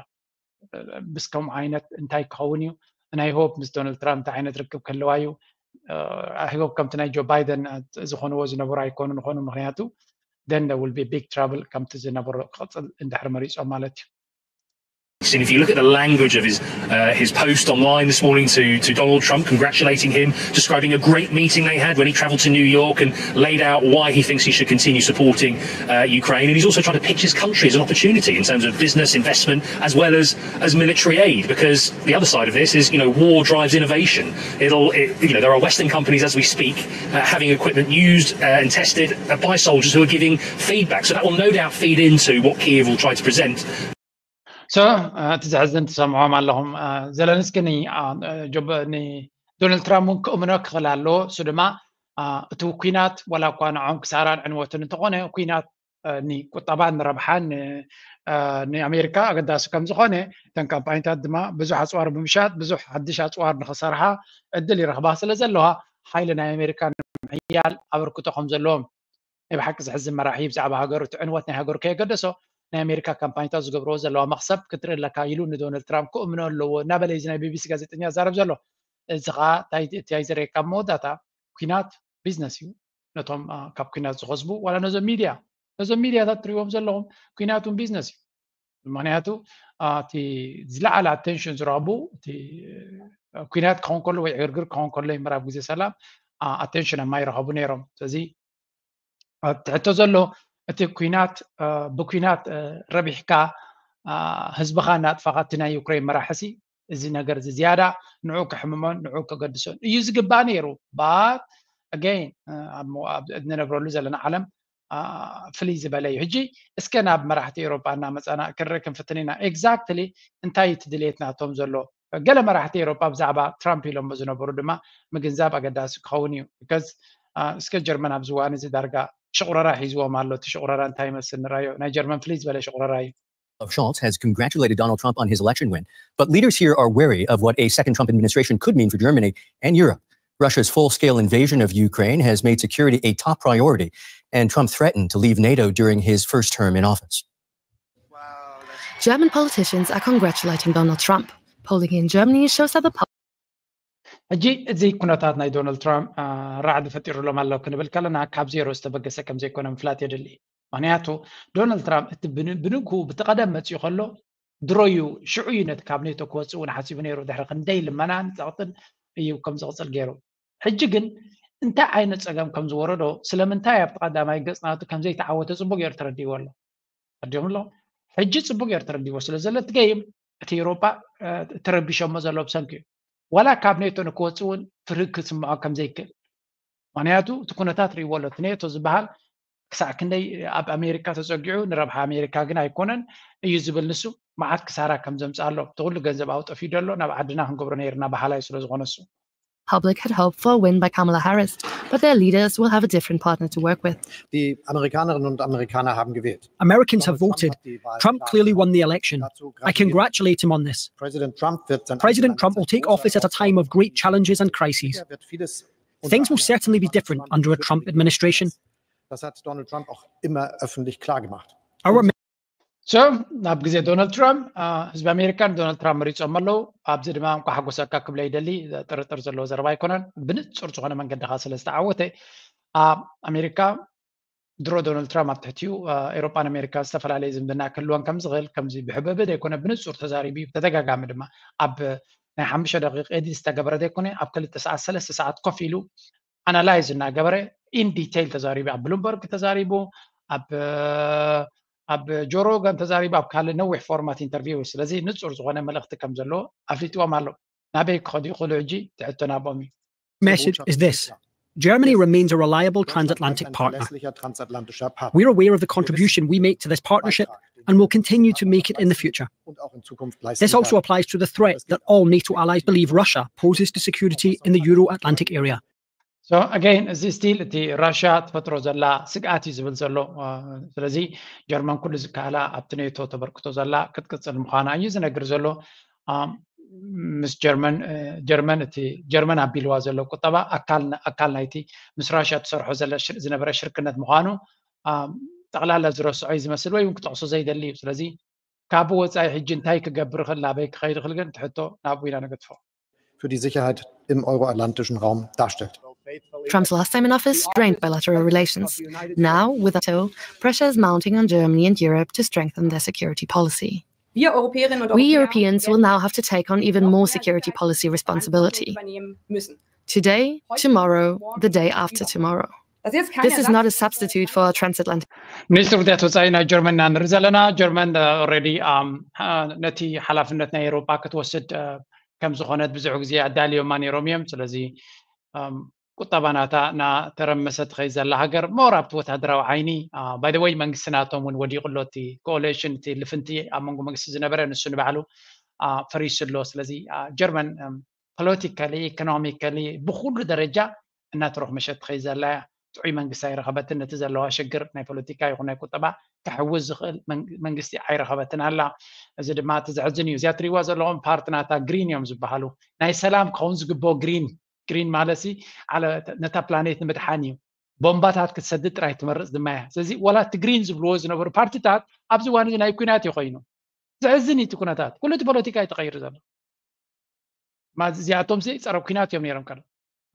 ምስ ከምኡ ዓይነት እንታይ ክኸውን እዩ? ናይ ሆፕ ምስ ዶናልድ ትራምፕ እንታይ ዓይነት ርክብ ክህልዋ እዩ? ኣይ ሆፕ ከምቲ ናይ ጆ ባይደን ዝኾንዎ ዝነበሩ ኣይኮኑ ንኾኑ። ምክንያቱ then there will be big trouble ከምቲ ዝነበሮ ክቕፅል እንድሕር መሪፆም ማለት እዩ። And if you look at the language of his uh, his post online this morning to, to Donald Trump, congratulating him, describing a great meeting they had when he travelled to New York and laid out why he thinks he should continue supporting uh, Ukraine. And he's also trying to pitch his country as an opportunity in terms of business, investment, as well as, as military aid. Because the other side of this is, you know, war drives innovation. It'll, it, you know, there are Western companies as we speak uh, having equipment used uh, and tested uh, by soldiers who are giving feedback. So that will no doubt feed into what Kiev will try to present. So እቲ ዘሕዝን ትሰምዖም ኣለኹም። ዘለንስኪ ንዶናልድ ትራምፕ እውን ክእምኖ ክኽእል ኣለዎ። እሱ ድማ እቲ ኩናት ዋላ እኳ ንዖም ክሳራን ዕንወትን እንተኾነ ኩናት ንቁጠባን ንረብሓን ንኣሜሪካ ኣገዳሲ ከም ዝኾነ እተን ካምፓኒታት ድማ ብዙሕ ኣፅዋር ብምሻጥ ብዙሕ ሓድሽ ኣፅዋር ንኽሰርሓ ዕድል ይረኽባ ስለ ዘለዋ ሓይሊ ናይ ኣሜሪካ ንምሕያል ኣበርክቶ ከም ዘለዎም ናይ ብሓቂ ዘሕዝን መራሒ ብዛዕባ ሃገሩ እቲ ዕንወት ናይ ሃገሩ ከየገደሶ ናይ ኣሜሪካ ካምፓኒታት ዝገብርዎ ዘለዋ መኽሰብ ክትርኢ ኣለካ ኢሉ ንዶናልድ ትራምፕ ክእምኖ ኣለዎ እናበለ እዚ ናይ ቢቢሲ ጋዜጠኛ ዛረብ ዘሎ። እዚ ከዓ እንታይ ዘርእየካ ኣብ መወዳእታ ኩናት ቢዝነስ እዩ። ነቶም ካብ ኩናት ዝኸስቡ ዋላ ነዞም ሚድያ ነዞም ሚድያታት ትሪእዎም ዘለኹም ኩናት እውን ቢዝነስ እዩ። ምክንያቱ እቲ ዝለዓለ ኣቴንሽን ዝረኽቡ እቲ ኩናት ክኸውን ከሎ ወይ ዕግርግር ክኸውን ከሎ ምዕራብ ግዜ ሰላም ኣቴንሽን ኣማ ይረኸቡ ነይሮም። ስለዚ እቲ ሕቶ ዘሎ እቲ ኩናት ብኩናት ረቢሕካ ህዝብኻ እናጥፋኻ እቲ ናይ ዩክሬን መራሕሲ እዚ ነገር እዚ ዝያዳ ንዑ ክሕምሞን ንዑ ከገድሶን እዩ ዝግባእ ነይሩ። But again ንነብረሉ ዘለና ዓለም ፍልይ ዝበለ እዩ። ሕጂ እስከ ናብ መራሕቲ ኤሮጳ እናመፃና ክንርኢ ክንፍትን ኢና። ኤግዛክትሊ እንታይ እዩ እቲ ድሌት ናቶም ዘሎ? ገለ መራሕቲ ኤሮጳ ብዛዕባ ትራምፕ ኢሎሞ ዝነበሩ ድማ ምግንዛብ ኣገዳሲ ክኸውን እዩ። ቢካዝ እስከ ጀርመን ኣብዚ እዋን እዚ ዳርጋ ሽቑረራ ሒዝዎም ኣሎ። እቲ ሽቑረራ እንታይ ይመስል ንራዮ። ናይ ጀርመን ፍልይ ዝበለ ሽቑረራ እዩ። Olaf Scholz has congratulated Donald Trump on his election win, but leaders here are wary of what a second Trump administration could mean for Germany and Europe. Russia's full scale invasion of Ukraine has made security a top priority, and Trump threatened to leave NATO during his first term in office. German politicians are congratulating Donald Trump. Polling in Germany shows that the ሕጂ እዚ ኩነታት ናይ ዶናልድ ትራምፕ ራዕዲ ፈጢሩሎም ኣሎ ክንብል ከለና ካብ ዜሮ ዝተበገሰ ከም ዘይኮነ ምፍላጥ የድሊ። ምክንያቱ ዶናልድ ትራምፕ እቲ ብንግሁ ብቲ ቀደም መፅኡ ከሎ ድሮ እዩ ሽዑ እዩ ነቲ ካብ ኔቶ ክወፅእ እውን ሓሲቡ ነይሩ። ድሕሪ ክንደይ ልመናን ፀቕጥን እዩ ከም ዝቕፅል ገይሩ። ሕጂ ግን እንታይ ዓይነት ፀገም ከም ዝወረዶ፣ ስለምንታይ ኣብቲ ቀዳማይ ገፅ ናቱ ከም ዘይተዓወተ ፅቡቅ ገይሩ ተረዲእዎ ኣሎ። ተረዲኦም ኣሎ። ሕጂ ፅቡቅ ገይሩ ተረዲእዎ ስለ ዘሎ፣ እቲ ገይም፣ እቲ ኤውሮጳ ተረቢሾሞ ዘሎ ብሰንኪ እዩ። ዋላ ካብ ኔቶ ንክወፅእ እውን ፍርህ ክስምዖ ከም ዘይክእል። ምክንያቱ እቲ ኩነታት ርእይዎ ኣሎ። እቲ ኔቶ ዝበሃል ክሳዕ ክንደይ ኣብ ኣሜሪካ ተፀጊዑ፣ ንረብሓ ኣሜሪካ ግን ኣይኮነን እዩ ዝብል ንሱ፣ መዓት ክሳራ ከም ዘምፅኣሎም፣ እቲ ኩሉ ገንዘብ ኣብኡ ጠፊኡ ዘሎ ናብ ዓድና ክንገብሮ ነይርና በሃላይ ስለ ዝኾነ እሱ። Public had hoped for a win by Kamala Harris, but their leaders will have a different partner to work with. Die Amerikanerinnen und Amerikaner haben gewählt. Americans have voted. Trump clearly won the election. I congratulate him on this. President Trump wird sein President Trump will take office at a time of great challenges and crises. Things will certainly be different under a Trump administration. Das hat Donald Trump auch immer öffentlich klar gemacht. Our So ኣብ ግዜ ዶናልድ ትራምፕ ህዝቢ ኣሜሪካ ንዶናልድ ትራምፕ መሪፆም ኣለዉ። ኣብዚ ድማ እንኳ ሓጎሰካ ክብለ ይደሊ። ጥርጥር ዘለዎ ዘረባ ኣይኮነን። ብንፁር ዝኾነ መንገዲ ከዓ ስለ ዝተዓወተ ኣብ ኣሜሪካ ድሮ ዶናልድ ትራምፕ ኣብ ትሕቲኡ ኤሮጳን ኣሜሪካ ዝተፈላለየ ዝምድና ክህልወን ከም ዝኽእል ከምዚ ብሕብእብእ ዘይኮነ ብንፁር ተዛሪቡ እዩ። ብተደጋጋሚ ድማ ኣብ ናይ ሓሙሽተ ደቂቕ ኤዲት ዝተገበረ ዘይኮነ ኣብ ክልተ ሰዓት ሰለስተ ሰዓት ኮፍ ኢሉ ኣናላይዝ እናገበረ ኢን ዲቴይል ተዛሪቡ። ኣብ ብሉምበርግ ተዛሪቡ፣ ኣብ ኣብ ጆሮ ሮገን ተዛሪቡ፣ ኣብ ካልእ ነዊሕ ፎርማት ኢንተርቪው። ስለዚ ንፁር ዝኾነ መልእኽቲ ከም ዘለዎ ኣፍሊጥዎም ኣሎ። ናበይ ክኸዱ ይኽእሉ ሕጂ? ትሕቶ ናብኦም እዩ። Message is this. Germany remains a reliable transatlantic partner. We're aware of the contribution we make to this partnership and will continue to make it in the future. This also applies to the threat that all NATO allies believe Russia poses to security in the Euro Atlantic area. So again, እዚ ስቲል እቲ ራሽያ ትፈጥሮ ዘላ ስግኣት እዩ ዝብል ዘሎ። ስለዚ ጀርመን ኩሉ ዝከኣላ ኣብቲ ኔቶ ተበርክቶ ዘላ ክትቅፅል ምዃና እዩ ዝነግር ዘሎ። ምስ ጀርመን ጀርመን እቲ ጀርመን ኣቢልዋ ዘሎ ቁጠባ ኣካል ናይቲ ምስ ራሽያ ትሰርሖ ዝነበረ ሽርክነት ምዃኑ ጠቕላላ ዝረስዖ እዩ ዝመስል፣ ወይ እውን ክጠቕሶ ዘይደሊ እዩ። ስለዚ ካብ ወፃኢ ሕጂ እንታይ ክገብር ይኽእል፣ ናበይ ክኸይድ ይኽእል ግን ትሕቶ ናብኡ ኢና ንገድፎ። für die Sicherheit im euroatlantischen Raum darstellt. Trump's last time in office strained bilateral relations. Now, with NATO, pressure is mounting on Germany and Europe to strengthen their security policy. We Europeans will now have to take on even more security policy responsibility. Today, tomorrow, the day after tomorrow. This is not a substitute for our transatlantic. ሚኒስትር ጉዳያት ወፃኢ ናይ ጀርመን ኢና ንርኢ ዘለና። ጀርመን ኦልሬዲ ነቲ ሓላፍነት ናይ ኤውሮጳ ክትወስድ ከም ዝኾነት ብዙሕ ግዜ ኣዳልዮማ ነይሮም እዮም። ስለዚ ቁጠባ ናታ እናተረመሰ ትኸይድ ዘላ ሃገር ሞር ኣብቲ ወታደራዊ ዓይኒ ባይ ዘ ወይ መንግስቲ ናቶም እውን ወዲቑ ኣሎ። እቲ ኮኦሌሽን እቲ ልፍንቲ ኣብ መንጎ መንግስቲ ዝነበረ ንሱ ንባዕሉ ፈሪሱ ኣሎ። ስለዚ ጀርመን ፖለቲካሊ ኢኮኖሚካሊ ብኩሉ ደረጃ እናተረኽመሸት ትኸይድ ዘላ እያ። ጥዑይ መንግስቲ ኣይረኸበትን። ነቲ ዘለዋ ሽግር ናይ ፖለቲካ ይኹን ናይ ቁጠባ ክሕውስ ዝኽእል መንግስቲ ኣይረኸበትን ኣላ። እዚ ድማ እቲ ዘሕዝን እዩ። እዚኣ ትሪእዋ ዘለኹም ፓርቲ ናታ ግሪን እዮም ዝበሃሉ። ናይ ሰላም ክኸውን ዝግብኦ ግሪን ግሪን ማለት ነታ ፕላኔት ንምድሓን እዩ። ቦምባታት ክትሰድድ ጥራይ ትመርፅ ድማ እያ። ስለዚ ዋላ እቲ ግሪን ዝብልዎ ዝነበሩ ፓርቲታት ኣብዚ እዋን እዚ ናይ ኩናት እዩ ኮይኑ። ዘሕዝን እዩ እቲ ኩነታት። ኩሉ እቲ ፖለቲካ እዩ ተቐይሩ ዘሎ። እዚኣቶም ሲ ፀረ ኩናት እዮም ነይሮም ከሎ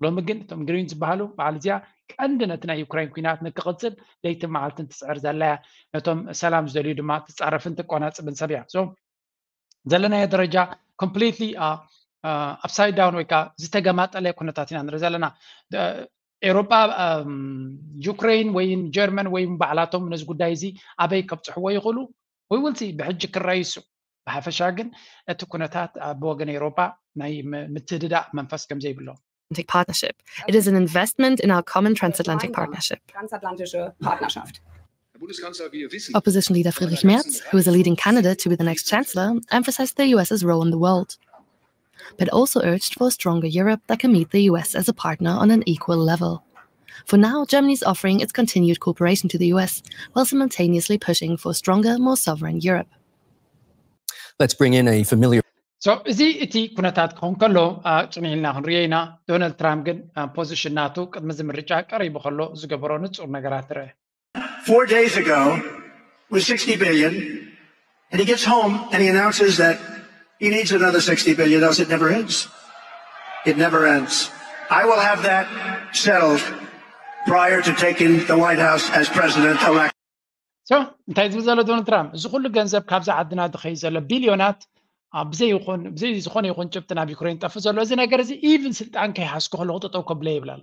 ሎሚ ግን እቶም ግሪን ዝበሃሉ በዓል እዚኣ ቀንዲ ነቲ ናይ ዩክራይን ኩናት ንክቕፅል ለይትን መዓልትን ትፅዕር ዘላ እያ። ነቶም ሰላም ዝደልዩ ድማ ትፃረፍን ትቆናፅብን ሰብ እያ። ዘለናዮ ደረጃ ኮምፕሊትሊ ኣፕሳይድ ዳውን ወይ ከዓ ዝተገማጠለ ኩነታት ኢና ንርኢ ዘለና። ኤውሮጳ ዩክሬን ወይን ጀርመን ወይም ባዕላቶም ነዚ ጉዳይ እዚ ኣበይ ከብፅሕዎ ይኽእሉ? We will see ብሕጂ ክረይሱ። ብሓፈሻ ግን እቲ ኩነታት ብወገን ኤውሮጳ ናይ ምትህድዳእ መንፈስ ከም ዘይብሎ Atlantic Partnership. It is an investment in our common transatlantic partnership. Opposition leader Friedrich Merz, who is a leading candidate to be the next chancellor, emphasized the U S's role in the world, but also urged for a stronger Europe that can meet the U S as a partner on an equal level. For now, Germany is offering its continued cooperation to the U S while simultaneously pushing for a stronger, more sovereign Europe. Let's bring in a familiar So እዚ እቲ ኩነታት ክኸውን ከሎ ጽኒሕ ኢልና ክንሪኦ ኢና። ዶናልድ ትራምፕ ግን ፖዚሽን ናቱ ቅድሚ እዚ ምርጫ ቀሪቡ ከሎ ዝገበሮ ንጹር ነገራት ንርአ። Four days ago with sixty billion, and he gets home and he announces that he needs another sixty billion, else it never ends. It never ends. I will have that settled prior to taking the White House as president-elect. So እንታይ ዝብል ዘሎ ዶናልድ ትራምፕ፣ እዚ ኩሉ ገንዘብ ካብዛ ዓድና ዝኸይድ ዘሎ ቢልዮናት ብዘይ ይኹን ብዘይ ዝኾነ ይኹን ጭብጢ ናብ ዩክሬን ጠፍእ ዘሎ፣ እዚ ነገር እዚ ኢቭን ስልጣን ከይሓዝኩ ከለኹ ጠጠው ከብለ ይብል ኣሎ።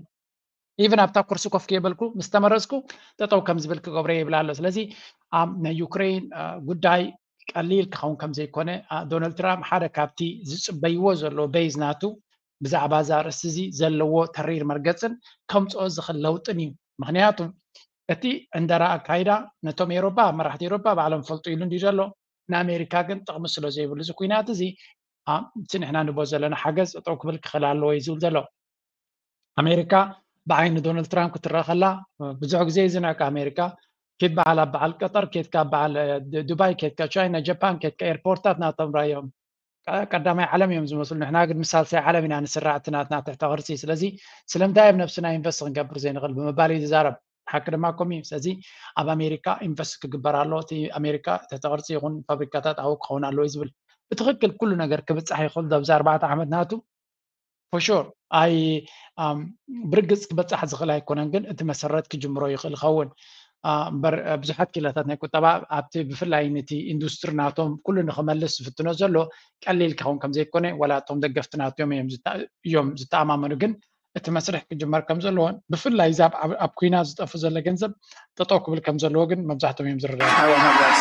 ኢቨን ኣብታ ኩርሲ ኮፍ ከይበልኩ ምስ ተመረፅኩ ጠጠው ከም ዝብል ክገብሮ ይብል ኣሎ። ስለዚ ኣብ ናይ ዩክሬን ጉዳይ ቀሊል ክኸውን ከም ዘይኮነ ዶናልድ ትራምፕ ሓደ ካብቲ ዝፅበይዎ ዘለዎ ቤዝ ናቱ ብዛዕባ እዛ ርእሲ እዚ ዘለዎ ተሪር መርገፅን ከምፅኦ ዝኽእል ለውጥን እዩ። ምክንያቱ እቲ ዕንደራ ኣካይዳ ነቶም ኤሮፓ መራሕቲ ኤሮፓ ባዕሎም ፈልጡ ኢሉ እንዲ ዘሎ ንኣሜሪካ ግን ጥቕሚ ስለ ዘይብሉ እዚ ኩናት እዚ እቲ ንሕና ንቦ ዘለና ሓገዝ ጠጠው ክብል ክኽእል ኣለዎ እዩ ዝብል ዘሎ። ኣሜሪካ ብዓይኒ ዶናልድ ትራምፕ ክትረአ ከላ ብዙሕ ግዜ ይዝነካ ኣሜሪካ ኬድ በዓል ኣብ በዓል ቀጠር ኬድካ በዓል ዱባይ ኬድካ ቻይና ጃፓን ኬድካ ኤርፖርታት ናቶም ራዮም ቀዳማይ ዓለም እዮም ዝመስሉ ንሕና ግን ምሳልሳይ ዓለም ኢና ንስራዕ እቲ ናትና ትሕተ ቅርፂ ስለዚ ስለምንታይ ኣብ ነብስና ኢንቨስት ክንገብር ዘይንኽእል ብምባል እዩ ዝዛረብ ሓቂ ድማ ኮም እዩ ስለዚ ኣብ ኣሜሪካ ኢንቨስት ክግበር ኣሎ እቲ ኣሜሪካ ትሕተ ቅርፂ ይኹን ፋብሪካታት ኣው ክኸውን ኣለዎ እዩ ዝብል ብትኽክል ኩሉ ነገር ክብፃሕ ይኽእል ኣብዚ ኣርባዕተ ዓመት ናቱ ፎሹር ኣይ ብርግፅ ክበፃሕ ዝኽእል ኣይኮነን ግን እቲ መሰረት ክጅምሮ ይኽእል ይኸውን እምበር ብዙሓት ክኢላታት ናይ ቁጠባ ኣብቲ ብፍላይ ነቲ ኢንዱስትሪ ናቶም ኩሉ ንክመልስ ዝፍትኖ ዘሎ ቀሊል ክኸውን ከም ዘይኮነ ዋላ እቶም ደገፍቲ ናቶም እዮም ዝተ- እዮም ዝተኣማመኑ ግን እቲ መስርሕ ክጅመር ከም ዘለዎን ብፍላይ እዛ ኣብ- ኣብ ኩናት ዝጠፉ ዘሎ ገንዘብ ጠጠው ክብል ከም ዘለዎ ግን መብዛሕቶም እዮም ዝረዳእ I will have that.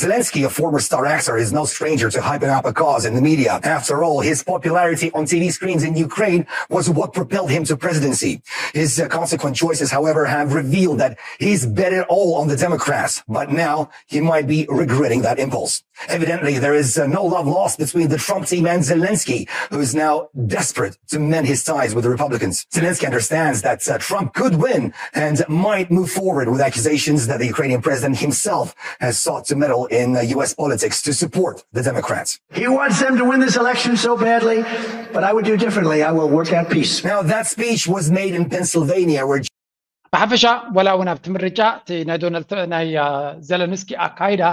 Zelensky, a former star actor, is no stranger to hyping up a cause in the media. After all, his popularity on T V screens in Ukraine was what propelled him to presidency. His uh, consequent choices, however, have revealed that he's bet it all on the Democrats. But now he might be regretting that impulse. Evidently, there is uh, no love lost between the Trump team and Zelensky, who is now desperate to mend his ties with the Republicans. Zelensky understands that uh, Trump could win and might move forward with accusations that the Ukrainian president himself has sought to meddle in uh, U S politics to support the Democrats. He wants them to win this election so badly, but I would do differently. I will work out peace. Now, that speech was made in Pennsylvania, where ብሓፈሻ ወላ እውን ኣብቲ ምርጫ እቲ ናይ ዶናልድ ናይ ዘለንስኪ ኣካይዳ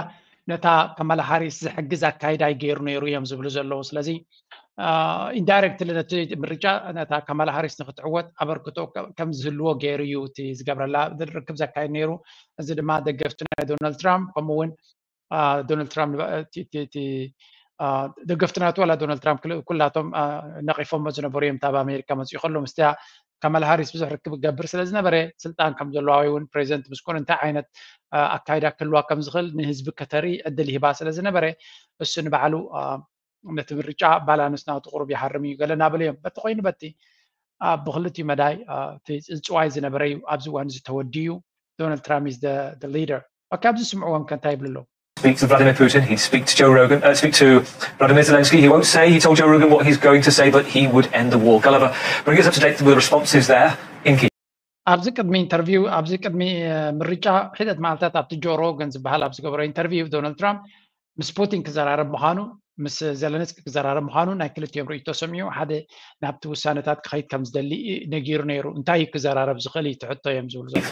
ነታ ከማላ ሃሪስ ዝሕግዝ ኣካይዳ ይገይሩ ነይሩ እዮም ዝብሉ ዘለዉ ስለዚ ኢንዳይረክትሊ ነቲ ምርጫ ነታ ከማላ ሃሪስ ንክትዕወት ኣበርክቶ ከም ዝህልዎ ገይሩ እዩ እቲ ዝገብረላ ርክብ ዘካየድ ነይሩ እዚ ድማ ደገፍቲ ናይ ዶናልድ ትራምፕ ከምኡ እውን ዶናልድ ትራምፕ ደገፍቲ ናቱ ዋላ ዶናልድ ትራምፕ ኩላቶም ነቂፎሞ ዝነበሩ እዮም ኣብ ኣሜሪካ መፅኡ ከሎ ምስቲያ ካማላ ሃሪስ ብዙሕ ርክብ ገብር ስለ ዝነበረ ስልጣን ከም ዘለዋ ወይ እውን ፕሬዚደንት ምስ ኮነ እንታይ ዓይነት ኣካይዳ ክህልዋ ከም ዝኽእል ንህዝቢ ከተርኢ ዕድል ይህባ ስለ ዝነበረ እሱ ንባዕሉ ነቲ ምርጫ ባላንስ ናቱ ቁሩብ ይሃርም እዩ ገለ እናበሉ እዮም በቲ ኮይኑ በቲ ብክልቲኡ መዳይ እቲ ዝፅዋይ ዝነበረ እዩ ኣብዚ እዋን እዚ ተወዲኡ ዶናልድ ትራምፕ is the leader ካብዚ ስምዕዎም ከ እንታይ ይብሉ ኣለዉ speak to Vladimir Putin, he'd speak to Joe Rogan, uh, speak to Vladimir Zelensky. He won't say he told Joe Rogan what he's going to say, but he would end the war. Gulliver, bring us up to date with the responses there in Kyiv. ኣብዚ ቅድሚ ኢንተርቪው ኣብዚ ቅድሚ ምርጫ ሒደት መዓልታት ኣብቲ ጆ ሮገን ዝበሃል ኣብ ዝገበሮ ኢንተርቪው ዶናልድ ትራምፕ ምስ ፑቲን ክዘራረብ ምዃኑ ምስ ዘለንስኪ ክዘራረብ ምዃኑ ናይ ክልቲኦም ርእይቶ ሰሚዑ ሓደ ናብቲ ውሳነታት ክኸይድ ከም ዝደሊ ነጊሩ ነይሩ እንታይ እዩ ክዘራረብ ዝኽእል እዩ ትሕቶ እዮም ዝብሉ ዘለዉ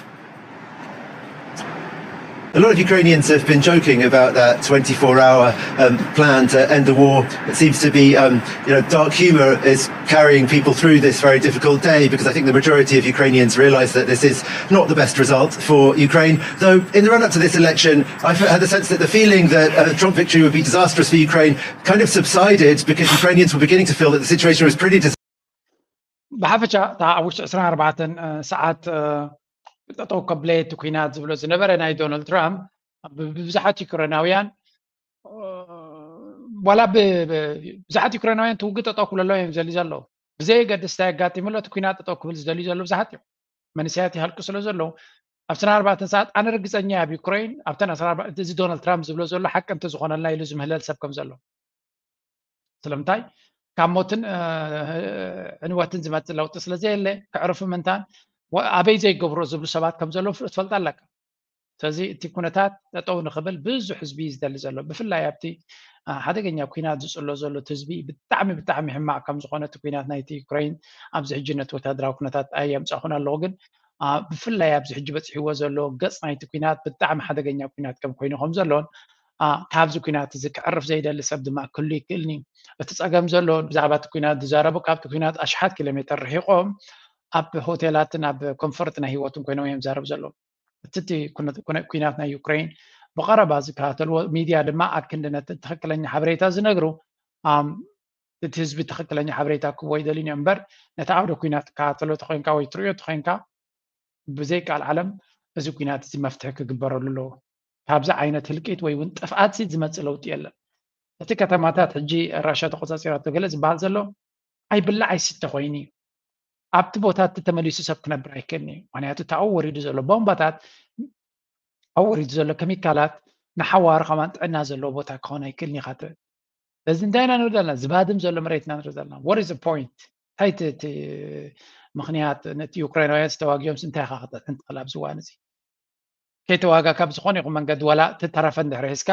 A lot of Ukrainians have been joking about that twenty-four hour um, plan to end the war. It seems to be, um, you know, dark humour is carrying people through this very difficult day because I think the majority of Ukrainians realise that this is not the best result for Ukraine. Though, in the run up to this election, I've had the sense that the feeling that a Trump victory would be disastrous for Ukraine kind of subsided because Ukrainians were beginning to feel that the situation was pretty disastrous. ብሓፈሻ እታ ኣብ ውሽጢ ዕስራን ኣርባዕተን ሰዓት ጠጠው ከብለ እቲ ኩናት ዝብሎ ዝነበረ ናይ ዶናልድ ትራምፕ ብብዙሓት ዩክሬናውያን ዋላ ብዙሓት ዩክሬናውያን ትውግእ ጠጠው ክብለሎም እዮም ዘሊ ዘለዉ ብዘየገድስ እንታይ ኣጋጢሙ ኣሎ እቲ ኩናት ጠጠው ክብል ዝደልዩ ዘለዉ ብዙሓት እዮም መንእሰያት ይሃልቁ ስለ ዘለዉ ኣብ ስና ኣርባዕተን ሰዓት ኣነ ርግፀኛ ኣብ ዩክሬን ኣብተን እዚ ዶናልድ ትራምፕ ዝብሎ ዘሎ ሓቂ እንተዝኾነልና ኢሉ ዝምህለል ሰብ ከም ዘሎ ስለምንታይ ካብ ሞትን ዕንወትን ዝመፅእ ለውጢ ስለ ዘየለ ክዕርፉ ምንታን ኣበይ ዘይገብሮ ዝብሉ ሰባት ከም ዘለዉ ትፈልጥ ኣለካ ስለዚ እቲ ኩነታት ጠጠው ንክብል ብዙሕ ህዝቢ እዩ ዝደሊ ዘሎ ብፍላይ ኣብቲ ሓደገኛ ኩናት ዝፅሎ ዘሎ ህዝቢ ብጣዕሚ ብጣዕሚ ሕማቅ ከም ዝኾነ እቲ ኩናት ናይቲ ዩክሬን ኣብዚ ሕጂ ነቲ ወታደራዊ ኩነታት ኣየምፃኹን ኣለኹ ግን ብፍላይ ኣብዚ ሕጂ በፂሕዎ ዘሎ ገፅ ናይቲ ኩናት ብጣዕሚ ሓደገኛ ኩናት ከም ኮይኑ ከም ዘሎን ካብዚ ኩናት እዚ ክዕርፍ ዘይደሊ ሰብ ድማ ክህሉ ይክእልኒ እቲ ፀገም ዘሎ ብዛዕባ እቲ ኩናት ዝዛረቡ ካብቲ ኩናት ኣሽሓት ኪሎ ሜተር ርሒቆም ኣብ ሆቴላትን ኣብ ኮንፈርት ናይ ሂወትን ኮይኖም እዮም ዝዛረቡ ዘለዉ እቲ ኩናት ናይ ዩክሬን ብቀረባ ዝከታተልዎ ሚድያ ድማ ኣብ ክንዲ ነቲ ትክክለኛ ሓበሬታ ዝነግሩ እቲ ህዝቢ ትኽክለኛ ሓበሬታ ክህቦ ይደልዩ እዮም እምበር፣ ነቲ ዓውደ ኲናት ትከታተሎ ተኾይንካ ወይ ትርእዮ ተኾይንካ፣ ብዘይ ቃል ዓለም እዚ ኲናት እዚ መፍትሒ ክግበረሉ ኣለዎ። ካብዚ ዓይነት ህልቂት ወይ እውን ጥፍኣት ሲ ዝመጽእ ለውጢ የለን። እቲ ከተማታት ሕጂ ራሻ ተቆጻጺራቶ ገለ ዝበሃል ዘሎ ኣይብላዕ ኣይስተ ኮይኑ እዩ። ኣብቲ ቦታ እቲ ተመሊሱ ሰብ ክነብር ኣይክእልን እዩ። ምክንያቱ እቲ ኣብኡ ወሪዱ ዘሎ ቦምባታት፣ ኣብኡ ወሪዱ ዘሎ ከሚካላት ንሓዋሩ ከማን ጥዕና ዘለዎ ቦታ ክኸውን ኣይክእልን እዩ። ካተ እዚ እንታይ ኢና ንርኢ ዘለና? ዝባድም ዘሎ መሬት ኢና ንርኢ ዘለና። What is the point? እንታይ እቲ ምክንያት? ነቲ ዩክራይናውያን ዝተዋጊኦም እንታይ ኢኻ ክተጥዕን ትኽእል ኣብዚ እዋን እዚ? ከይተዋጋ ካብ ዝኾነ ይኹን መንገዲ ዋላ ተረፈ እንድሕር ሒዝካ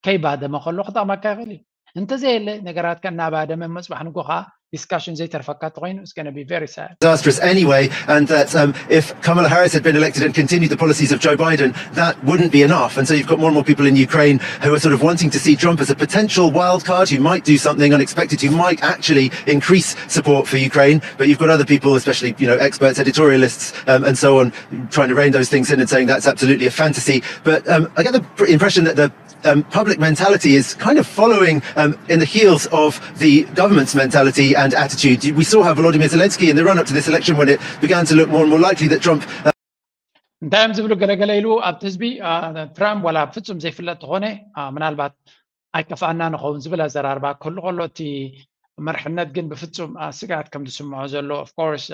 ከይባደመ ከሎ ክጠቕመካ ይኽእል እዩ። እንተዘየለ ነገራትካ እናባደመ መፅባሕ ንጎ ከዓ ዲስካሽን ዘይተርፈካ ተኮይኑ it's gonna be very sad. Disastrous anyway, and that um, if Kamala Harris had been elected and continued the policies of Joe Biden, that wouldn't be enough. And so you've got more and more people in Ukraine who are sort of wanting to see Trump as a potential wild card who might do something unexpected, who might actually increase support for Ukraine. But you've got other people, especially you know experts, editorialists, um, and so on, trying to rein those things in and saying that's absolutely a fantasy. But um, I get the pr- impression that the um, public mentality is kind of following um, in the heels of the government's mentality and attitude. We saw how Volodymyr Zelensky, in the run up to this election, when it began to look more and more likely that Trump. Uh, እንታይ እዮም ዝብሉ ገለገለ ኢሉ ኣብቲ ህዝቢ ትራምፕ ዋላ ፍጹም ዘይፍለጥ ተኾነ ምናልባት ኣይከፍኣና ንኸውን ዝብል ኣዘራርባ ክህሉ ከሎ እቲ መርሕነት ግን ብፍጹም ስግኣት ከም ዝስምዖ ዘሎ of course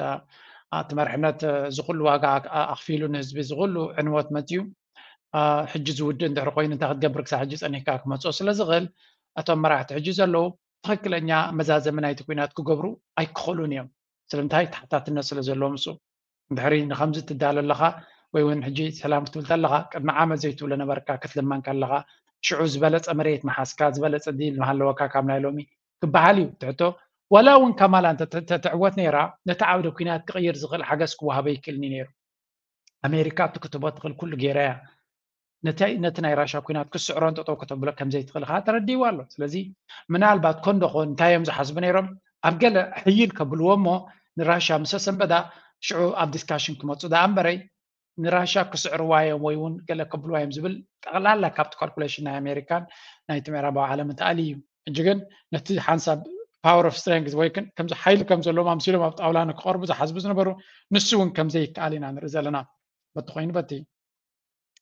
እቲ መርሕነት ዝኩሉ ዋጋ ኣኽፊሉ ንህዝቢ ዝኩሉ ዕንወት መፅዩ ሕጂ ዝውድእ እንድሕር ኮይኑ እንታይ ክትገብር ክሳብ ሕጂ ፀኒሕካ ክመፅኦ ስለ ዝኽእል እቶም መራሕቲ ሕጂ ዘለዉ ትኽክለኛ መዛዘሚ ናይቲ ኩናት ክገብሩ ኣይክኽእሉን እዮም። ስለምንታይ ተሓታትነት ስለ ዘለዎም እሱ እንድሕሪ ንከምዚ ትዳሎ ኣለኻ ወይ እውን ሕጂ ሰላም ክትብል ተለኻ ቅድሚ ዓመት ዘይትብሎ ነበርካ ክትልመን ከለኻ ሽዑ ዝበለፀ መሬት መሓዝካ ዝበለፀ ዲል መሃለወካ ካብ ናይ ሎሚ ክበሃል እዩ ትሕቶ። ዋላ እውን ካማላ እንተትዕወት ነይራ ነቲ ዓውደ ኩናት ክቕይር ዝኽእል ሓገዝ ክወሃበ ይክእልኒ ነይሩ። ኣሜሪካ እቲ ክትቦ ትኽእል ኩሉ ገይራ እያ። ነቲ ናይ ራሻ ኩናት ክስዕሮን ጠጠው ከተብሎ ከምዘይትኽእል ከዓ ተረዲእዋ ኣሎ። ስለዚ ምናልባት ኮንዶ ኮን እንታይ እዮም ዝሓስቡ ነይሮም ኣብ ገለ ሕይል ከብልዎ እሞ ንራሻ ምስ ኣሰንበዳ ሽዑ ኣብ ዲስካሽን ክመፁ ደኣ እምበረይ ንራሻ ክስዕርዋ እዮም ወይ እውን ገለ ከብልዋ እዮም ዝብል ጠቕላላ ካብቲ ካልኩሌሽን ናይ ኣሜሪካን ናይቲ ምዕራባዊ ዓለምን ተኣልዩ እዩ። ሕጂ ግን ነቲ ሓንሳብ power of strength ወይ ከምዚ ሓይሊ ከም ዘለዎም ኣምሲሎም ኣብ ጣውላ ንክቐርቡ ዝሓስቡ ዝነበሩ ንሱ እውን ከምዘይከኣል ኢና ንርኢ ዘለና። በቲ ኮይኑ በቲ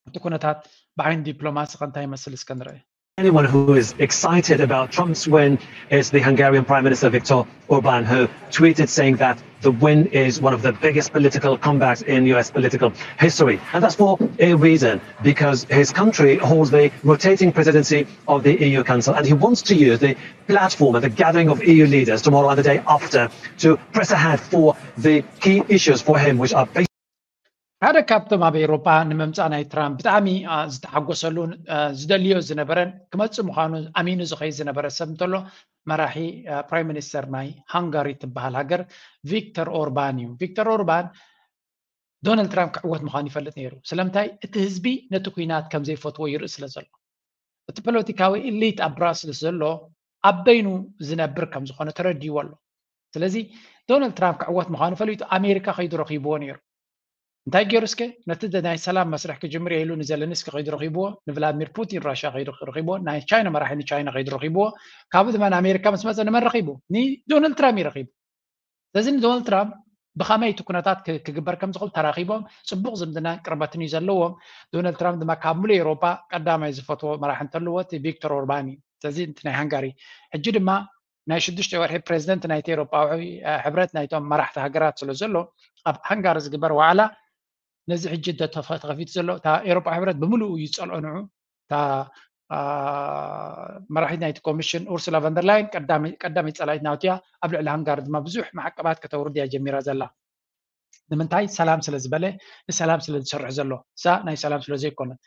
እቲ ኩነታት ብዓይኒ ዲፕሎማሲ ከ እንታይ ይመስል እስከ ንርኢ። Anyone who is excited about Trump's win is the Hungarian Prime Minister Viktor Orban, who tweeted saying that the win is one of the biggest political comebacks in U S political history. And that's for a reason, because his country holds the rotating presidency of the E U Council, and he wants to use the platform and the gathering of E U leaders tomorrow and the day after to press ahead for the key issues for him, which are basically ሓደ ካብቶም ኣብ ኤውሮጳ ንምምፃእ ናይ ትራምፕ ብጣዕሚ ዝተሓጎሰሉን ዝደልዮ ዝነበረን ክመፅእ ምዃኑ ኣሚኑ ዝኸይድ ዝነበረ ሰብ እንተሎ መራሒ ፕራይም ሚኒስተር ናይ ሃንጋሪ ትበሃል ሃገር ቪክተር ኦርባን እዩ። ቪክተር ኦርባን ዶናልድ ትራምፕ ክዕወት ምዃኑ ይፈልጥ ነይሩ። ስለምንታይ እቲ ህዝቢ ነቲ ኩናት ከም ዘይፈትዎ ይርኢ ስለ ዘሎ። እቲ ፖለቲካዊ ኢሊት ኣብ ብራስልስ ዘሎ ኣብ በይኑ ዝነብር ከም ዝኾነ ተረዲዎ ኣሎ። ስለዚ ዶናልድ ትራምፕ ክዕወት ምዃኑ ፈሊጡ ኣሜሪካ ከይዱ ረኺብዎ ነይሩ። እንታይ ገይሩ እስከ ነቲ ናይ ሰላም መስርሕ ክጅምር ኢሉ ንዘለንስኪ ከይዱ ረኺብዎ ንቭላድሚር ፑቲን ራሽያ ከይዱ ረኺብዎ ናይ ቻይና መራሒ ንቻይና ከይዱ ረኺብዎ ካብኡ ድማ ንኣሜሪካ ምስ መፀ ንመን ረኺቡ ንዶናልድ ትራምፕ እዩ ረኺቡ። ስለዚ ንዶናልድ ትራምፕ ብኸመይ እቲ ኩነታት ክግበር ከም ዝኽእል ተራኺቦም ፅቡቕ ዝምድናን ቅርበትን እዩ ዘለዎም። ዶናልድ ትራምፕ ድማ ካብ ሙሉእ ኤውሮጳ ቀዳማይ ዝፈትዎ መራሒ እንተለዎ እቲ ቪክቶር ኦርባን እዩ። ስለዚ እቲ ናይ ሃንጋሪ ሕጂ ድማ ናይ ሽዱሽተ ወርሒ ፕሬዚደንት ናይቲ ኤውሮጳዊ ሕብረት ናይቶም መራሕቲ ሃገራት ስለ ዘሎ ኣብ ሃንጋሪ ዝግበር ዋዕላ ነዚ ሕጂ ተኸፊቱ ዘሎ እታ ኤውሮጳ ሕብረት ብምሉኡ እዩ ዝፀልኦ ንዑ እታ መራሒት ናይቲ ኮሚሽን ኡርሱላ ቨንደርላይን ቀዳመይ ፀላኢት ናውቲያ ኣብ ልዕሊ ሃንጋሪ ድማ ብዙሕ ማዕቀባት ከተውርድ እያ ጀሚራ ዘላ። ንምንታይ ሰላም ስለ ዝበለ ንሰላም ስለ ዝሰርሕ ዘሎ እሳ ናይ ሰላም ስለ ዘይኮነት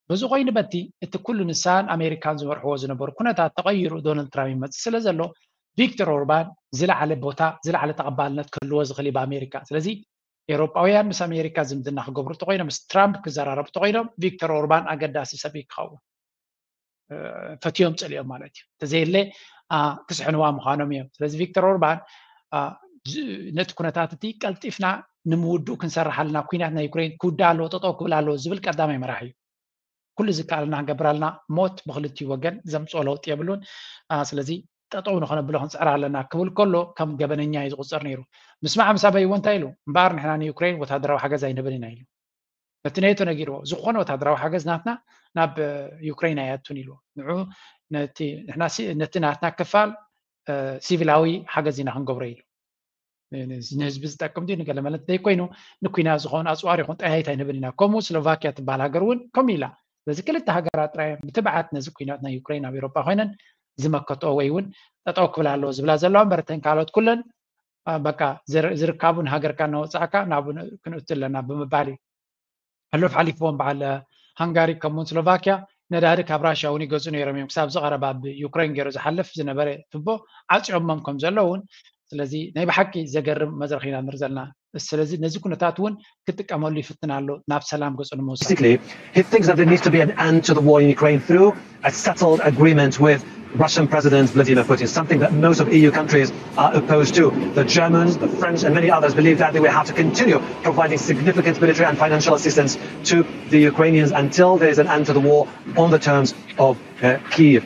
በዚ ኮይኑ በቲ እቲ ኩሉ ንሳን ኣሜሪካን ዝመርሕዎ ዝነበሩ ኩነታት ተቐይሩ ዶናልድ ትራምፕ ይመፅእ ስለ ዘሎ ቪክተር ኦርባን ዝለዓለ ቦታ ዝለዓለ ተቐባልነት ክህልዎ ዝኽእል እዩ ብኣሜሪካ። ስለዚ ኤውሮጳውያን ምስ ኣሜሪካ ዝምድና ክገብሩ ተኮይኖም ምስ ትራምፕ ክዘራረቡ ተኮይኖም ቪክተር ኦርባን ኣገዳሲ ሰብ እዩ ክኸውን። ፈትዮም ፀሊኦም ማለት እዩ። እንተዘየለ ክስሕንዋ ምዃኖም እዮም። ስለዚ ቪክተር ኦርባን ነቲ ኩነታት እቲ ቀልጢፍና ንምውድኡ ክንሰርሕ ኣለና፣ ኩናት ናይ ዩክሬን ክውዳእ ኣለዎ፣ ጠጠው ክብል ኣለዎ ዝብል ቀዳማይ መራሒ እዩ። ኩሉ ዝከኣለና ክንገብር ኣለና። ሞት ብክልቲኡ ወገን ዘምፅኦ ለውጢ የብሉን። ስለዚ ጠጠው ንኸነብሎ ክንፅዕር ኣለና ክብል ከሎ ከም ገበነኛ እዩ ዝቁፀር ነይሩ። ምስማዕ ምስ ኣበይዎ እንታይ ኢሉ? እምበኣር ንሕና ንዩክሬን ወታደራዊ ሓገዝ ኣይንህብን ኢና ኢሉ። ነቲ ኔቶ ነጊርዎ፣ ዝኾነ ወታደራዊ ሓገዝ ናትና ናብ ዩክሬን ኣይኣቱን ኢልዎ። ንዑ ነቲ ናትና ክፋል ሲቪላዊ ሓገዝ ኢና ክንገብሮ ኢሉ። ንህዝቢ ዝጠቅም ድዩ ንገለ መለት ዘይኮይኑ ንኩናት ዝኾኑ ኣፅዋር ይኹን ጠያይት ኣይንህብን ኢና። ከምኡ ስሎቫኪያ ትበሃል ሃገር እውን ከምኡ ኢላ። ስለዚ ክልተ ሃገራት ጥራይ ብትብዓት ነዚ ኩናት ናይ ዩክሬን ኣብ ኤሮጳ ኮይነን ዝመከትኦ ወይ እውን ጠጠው ክብል ኣለዎ ዝብላ ዘለዋ እምበር እተን ካልኦት ኩለን በቃ ዝርካቡን ሃገርካ እናወፃእካ ናብኡ ክንእቱ ኣለና ብምባል እዩ። ሕሉፍ ሓሊፍዎም በዓል ሃንጋሪ ከምኡውን ስሎቫኪያ ነዳዲ ካብ ራሽያ እውን ይገዝኡ ነይሮም እዮም። ክሳብ ዝቐረባ ብዩክሬን ገይሩ ዝሓልፍ ዝነበረ ቱቦ ዓፅዮሞም ከም ዘለዉ እውን። ስለዚ ናይ ብሓቂ ዘገርም መድረኽ ኢና ንርኢ ዘለና። ስለዚ ነዚ ኩነታት እውን ክጥቀመሉ ይፍትን ኣሎ ናብ ሰላም ገፁ ንምውሳድ። He thinks that there needs to be an end to the war in Ukraine through a settled agreement with Russian President Vladimir Putin, something that most of E U countries are opposed to. The Germans, the French, and many others believe that they will have to continue providing significant military and financial assistance to the Ukrainians until there is an end to the war on the terms of uh, Kyiv.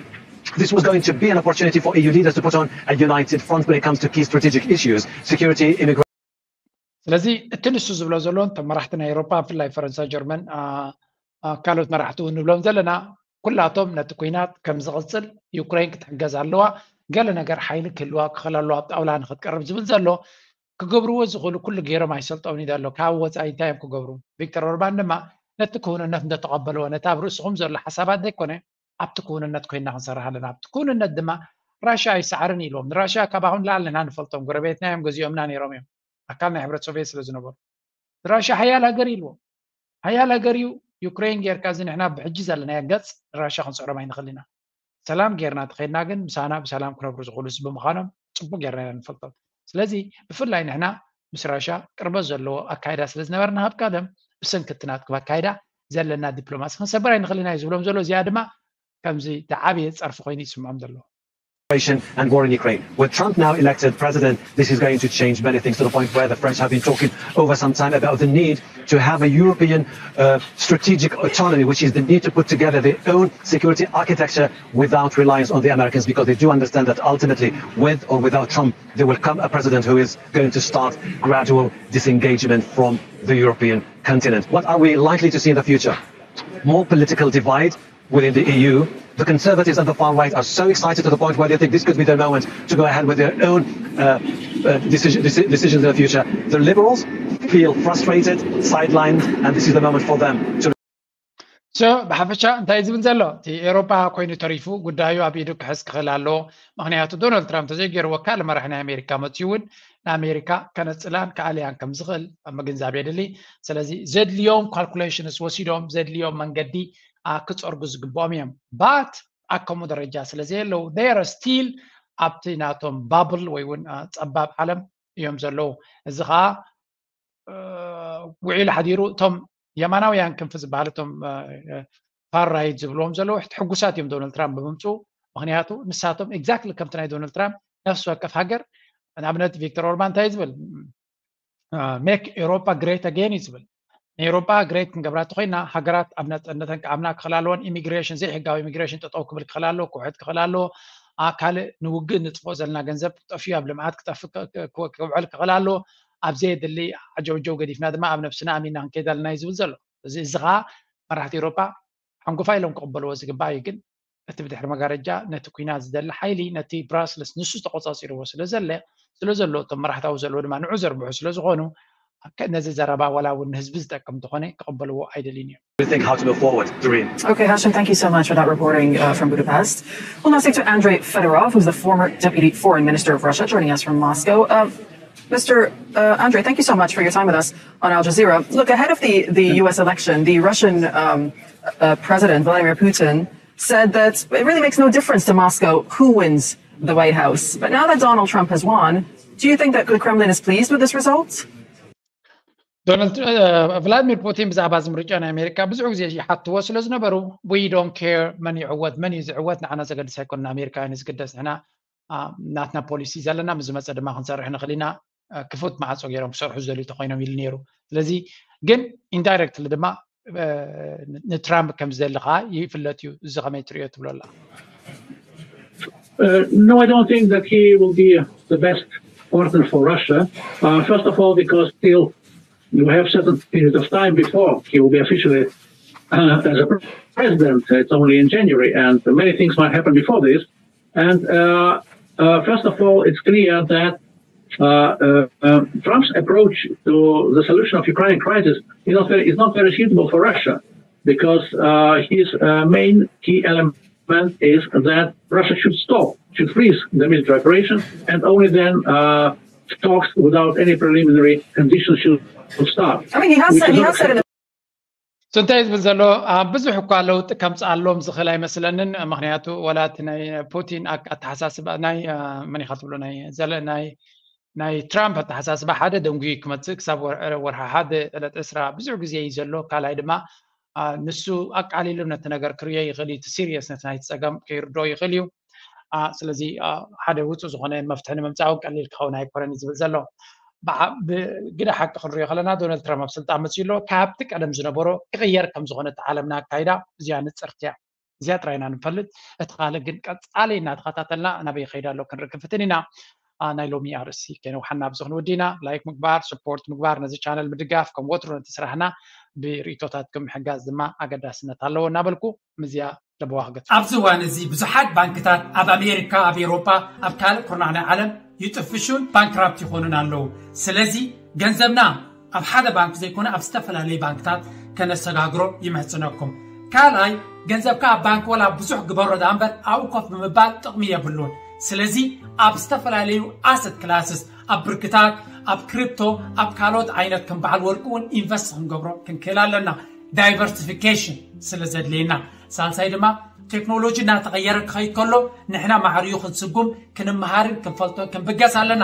This was going to be an opportunity for E U leaders to put on a united front when it comes to key strategic issues, security, immigration. ስለዚ እቲ ንሱ ዝብሎ ዘሎ እቶም መራሕቲ ናይ ኤሮፓ ብፍላይ ፈረንሳ፣ ጀርመን፣ ካልኦት መራሕቲ እውን ንብሎም ዘለና ኩላቶም ነቲ ኩናት ከም ዝቕፅል ዩክሬን ክትሕገዝ ኣለዋ። ገለ ነገር ሓይሊ ክህልዋ ክኽእል ኣለዋ ኣብ ጣውላ ንክትቀርብ ዝብል ዘሎ ክገብርዎ ዝኽእሉ ኩሉ ገይሮም ኣይሰልጠውን እዩ ዘሎ። ካብ ወፃኢ እንታይ እዮም ክገብሩ? ቪክተር ኦርባን ድማ ነቲ ክውንነት እንተተቐበልዎ ነቲ ኣብ ርእስኹም ዘሎ ሓሳባት ዘይኮነ ኣብቲ ክውንነት ኮይና ክንሰርሕ ኣለና። ኣብቲ ክውንነት ድማ ራሽያ ኣይሰዓርን ኢልዎም። ንራሽያ ካባኹም ላዕሊ ንሕና ንፈልጦም ጎረቤትና እዮም፣ ገዚኦምና ነይሮም እዮም። ኣካል ናይ ሕብረት ሶቪየት ስለ ዝነበሩ ንራሽያ ሓያል ሃገር ኢልዎም። ሓያል ሃገር እዩ። ዩክሬን ጌርካ እዚ ንሕና ብሕጂ ዘለናዮ ገፅ ንራሽያ ክንስዕሮም ኣይንኽእል ኢና። ሰላም ጌርና ተኸይድና ግን ምሳና ብሰላም ክነብሩ ዝኽእሉ ህዝቢ ምዃኖም ፅቡቅ ጌርና ኢና ንፈልጦም። ስለዚ ብፍላይ ንሕና ምስ ራሽያ ቅርበት ዘለዎ ኣካይዳ ስለ ዝነበርና ካብ ቀደም ብሰንኪ እቲ ናትኩም ኣካይዳ ዘለና ዲፕሎማሲ ክንሰብር ኣይንኽእል ኢና እዩ ዝብሎም ዘሎ። እዚኣ ድማ ከምዚ ዝዓበየ ፀርፊ ኮይኑ ይስምዖም ዘሎ። And war in Ukraine. With Trump now elected president, this is going to change many things to the point where the French have been talking over some time about the need to have a European uh, strategic autonomy, which is the need to put together their own security architecture without reliance on the Americans, because they do understand that ultimately, with or without Trump, there will come a president who is going to start gradual disengagement from the European continent. What are we likely to see in the future? More political divide within the E U. The conservatives and the far right are so excited to the point where they think this could be their moment to go ahead with their own uh, uh, decision, decisions in the future. The liberals feel frustrated, sidelined, and this is the moment for them to so ብሓፈሻ እንታይ ዝብል ዘሎ እቲ ኤሮፓ ኮይኑ ተሪፉ ጉዳዩ ኣብ ኢዱ ክሕዝ ክኽእል ኣለዎ። ምክንያቱ ዶናልድ ትራምፕ ተዘይገይርዎ ካልእ መራሒ ናይ ኣሜሪካ መፅኡ እውን ንኣሜሪካ ከነፅላን ክኣልያን ከም ዝኽእል ኣብ ምግንዛብ የድሊ። ስለዚ ዘድልዮም ካልኩሌሽንስ ወሲዶም ዘድልዮም መንገዲ ክፀርጉ ዝግብኦም እዮም። ባት ኣብ ከምኡ ደረጃ ስለ ዘየለዉ they are still ኣብቲ ናቶም ባብል ወይ እውን ፀባብ ዓለም እዮም ዘለዉ። እዚ ከዓ ውዒሉ ሓዲሩ እቶም የማናውያን ክንፊ ዝበሃል እቶም ፋር ራይት ዝብልዎም ዘለዉ ሕጉሳት እዮም ዶናልድ ትራምፕ ብምምፅኡ። ምክንያቱ ንሳቶም exactly ከምቲ ናይ ዶናልድ ትራምፕ ነፍሲ ወከፍ ሃገር ንኣብነት ቪክተር ኦርባን እንታይ ዝብል make Europa great again እዩ ዝብል። ንኤሮፓ ግሬት ክንገብራ እንተኮይና ሃገራት ኣብ ነፃነተን ክኣምና ክኽእል ኣለወን። ኢሚግሬሽን ዘይሕጋዊ ኢሚግሬሽን ጠጠው ክብል ክኽእል ኣለዎ፣ ክውሕድ ክኽእል ኣለዎ። ካልእ ንውግእ ንጥፍኦ ዘለና ገንዘብ ጠፊኡ ኣብ ልምዓት ክጠፍእ ክውዕል ክኽእል ኣለዎ። ኣብ ዘየድሊ ዓጀውጀው ገዲፍና ድማ ኣብ ነብስና ኣሚንና ክንከይድ ኣለና እዩ ዝብል ዘሎ። እዚ እዚ ከዓ መራሕቲ ኤሮፓ ሓንጎፋይ ኢሎም ክቕበልዎ ዝግባእ እዩ። ግን እቲ ብድሕሪ መጋረጃ ነቲ ኩናት ዝደሊ ሓይሊ ነቲ ብራስለስ ንሱ ተቆፃፂርዎ ስለ ዘለ ስለ ዘሎ እቶም መራሕታዊ ዘለዎ ድማ ንዑ ዘርብሑ ስለ ዝኾኑ ነዚ ዘረባ ዋላ እውን ንህዝቢ ዝጠቅም እንተኾነ ክቕበልዎ ኣይደልዩን እዮም። Think how to move forward, Doreen. Okay, Hashim, thank you so much for that reporting uh, from Budapest. We'll now speak to Andrei Fedorov, who's the former deputy foreign minister of Russia, joining us from Moscow. Uh, Mister Uh, Andrei, thank you so much for your time with us on Al Jazeera. Look, ahead of the, the U S election, the Russian um, uh, President Vladimir Putin said that it really makes no difference to Moscow who wins the White House. But now that Donald Trump has won, do you think that the Kremlin is pleased with this result? ዶናልድ ቭላድሚር ፑቲን ብዛዕባ እዚ ምርጫ ናይ ኣሜሪካ ብዙሕ ግዜ ይሓትዎ ስለ ዝነበሩ we don't care መን ይዕወት መን እዩ ዝዕወት ንዓና ዘገድስ ኣይኮነ። ኣሜሪካ እዩ ዝግደስ። ንሕና ናትና ፖሊሲ ዘለና ምስ ዝመፀ ድማ ክንሰርሕ ንኽእል ኢና። ክፉት ማዕፆ ገይሮም ክሰርሑ ዝደልዩ ተኮይኖም ኢሉ ነይሩ። ስለዚ ግን ኢንዳይረክትሊ ድማ ንትራምፕ ከም ዝደሊ ከዓ ይፍለጥ እዩ። እዚ ከመይ ትሪኦ ትብሎ ኣላ? Uh, no, I don't think that he will be the best partner for Russia. Uh, first of all, because still you have certain period of time before he will be officially uh, as a president. It's only in January, and many things might happen before this. And uh, uh, first of all, it's clear that uh, uh, uh, Trump's approach to the solution of Ukraine crisis is not very, is not very suitable for Russia because uh, his uh, main key element is that Russia should stop, should freeze the military operation, and only then uh, talks without any preliminary conditions should start. I mean, he has said, he has said in the So እንታይ ዝብል ዘሎ ብዙሕ እኳ ለውጢ ከምፅኣሎም ዝኽእል ኣይመስለንን። ምክንያቱ ወላ እቲ ናይ ፑቲን ኣተሓሳስባ ናይ መን ኢኻ ትብሎ ናይ ናይ ናይ ትራምፕ ኣተሓሳስባ ሓደ ደንጉዩ ክመፅእ ክሳብ ወርሒ ሓደ ዕለት ዕስራ ብዙሕ ግዜ እዩ ዘሎ። ካልኣይ ድማ ንሱ ኣቃሊሉ ነቲ ነገር ክርእዮ ይኽእል እዩ። እቲ ሲሪየስነት ናይቲ ፀገም ከይርድኦ ይኽእል እዩ። ስለዚ ሓደ ውፁ ዝኾነ መፍትሒ ንምምፃእ እውን ቀሊል ክኸውን ኣይኮነን ዝብል ዘሎ። ብግደ ሓቂ ክንሪኦ ከለና ዶናልድ ትራምፕ ኣብ ስልጣን መፅኡ ኣሎ ካብቲ ቀደም ዝነበሮ ክቕየር ከም ዝኾነ እቲ ዓለምና ኣካይዳ እዚኣ ንፅርቲ እያ። እዚኣ ጥራይ ኢና ንፈልጥ። እቲ ካልእ ግን ቀፃሊ እናተኸታተልና ናበይ ይኸይድ ኣሎ ክንርኢ ክንፍትን ኢና። ናይ ሎሚ ኣርእስቲ ከይነውሓና ኣብዚ ክንወዲ ኢና። ላይክ ምግባር፣ ስፖርት ምግባር፣ ነዚ ቻነል ምድጋፍ፣ ከም ወትሩ ነቲ ስራሕና ብርእቶታትኩም ምሕጋዝ ድማ ኣገዳስነት ኣለዎ እናበልኩ ምዚኣ ለበዋ ክገጽ። ኣብዚ እዋን እዚ ብዙሓት ባንክታት ኣብ ኣሜሪካ፣ ኣብ ኤውሮጳ፣ ኣብ ካልእ ኩርናዕ ናይ ዓለም ይጥፍሹን ባንክራፕት ይኾኑን ኣለዉ። ስለዚ ገንዘብና ኣብ ሓደ ባንክ ዘይኮነ ኣብ ዝተፈላለዩ ባንክታት ከነሰጋግሮ ይምሕጽነኩም። ካልኣይ ገንዘብካ ኣብ ባንክ ወላ ብዙሕ ግበሮ ደኣ እምበር ኣብኡ ኮፍ ብምባል ጥቕሚ የብሉን። ስለዚ ኣብ ዝተፈላለዩ ኣሰት ክላስስ ኣብ ብርክታት ኣብ ክሪፕቶ ኣብ ካልኦት ዓይነት ከም በዓል ወርቂ እውን ኢንቨስት ክንገብሮ ክንክእል ኣለና። ዳይቨርሲፊኬሽን ስለ ዘድልየና። ሳልሳይ ድማ ቴክኖሎጂ እናተቐየረ ክኸይድ ከሎ ንሕና ማዕርዩ ክንስጉም ክንመሃርን ክንፈልጦን ክንብገስ ኣለና።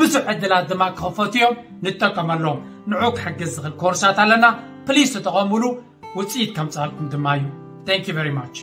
ብዙሕ ዕድላት ድማ ክኸፈቱ እዮም፣ ንጠቀመሎም። ንዑ ክሕግዝ ዝኽእል ኮርሳት ኣለና። ፕሊስ ተጠቐሙሉ፣ ውፅኢት ከምፅኣልኩም ድማ እዩ። Thank you very much።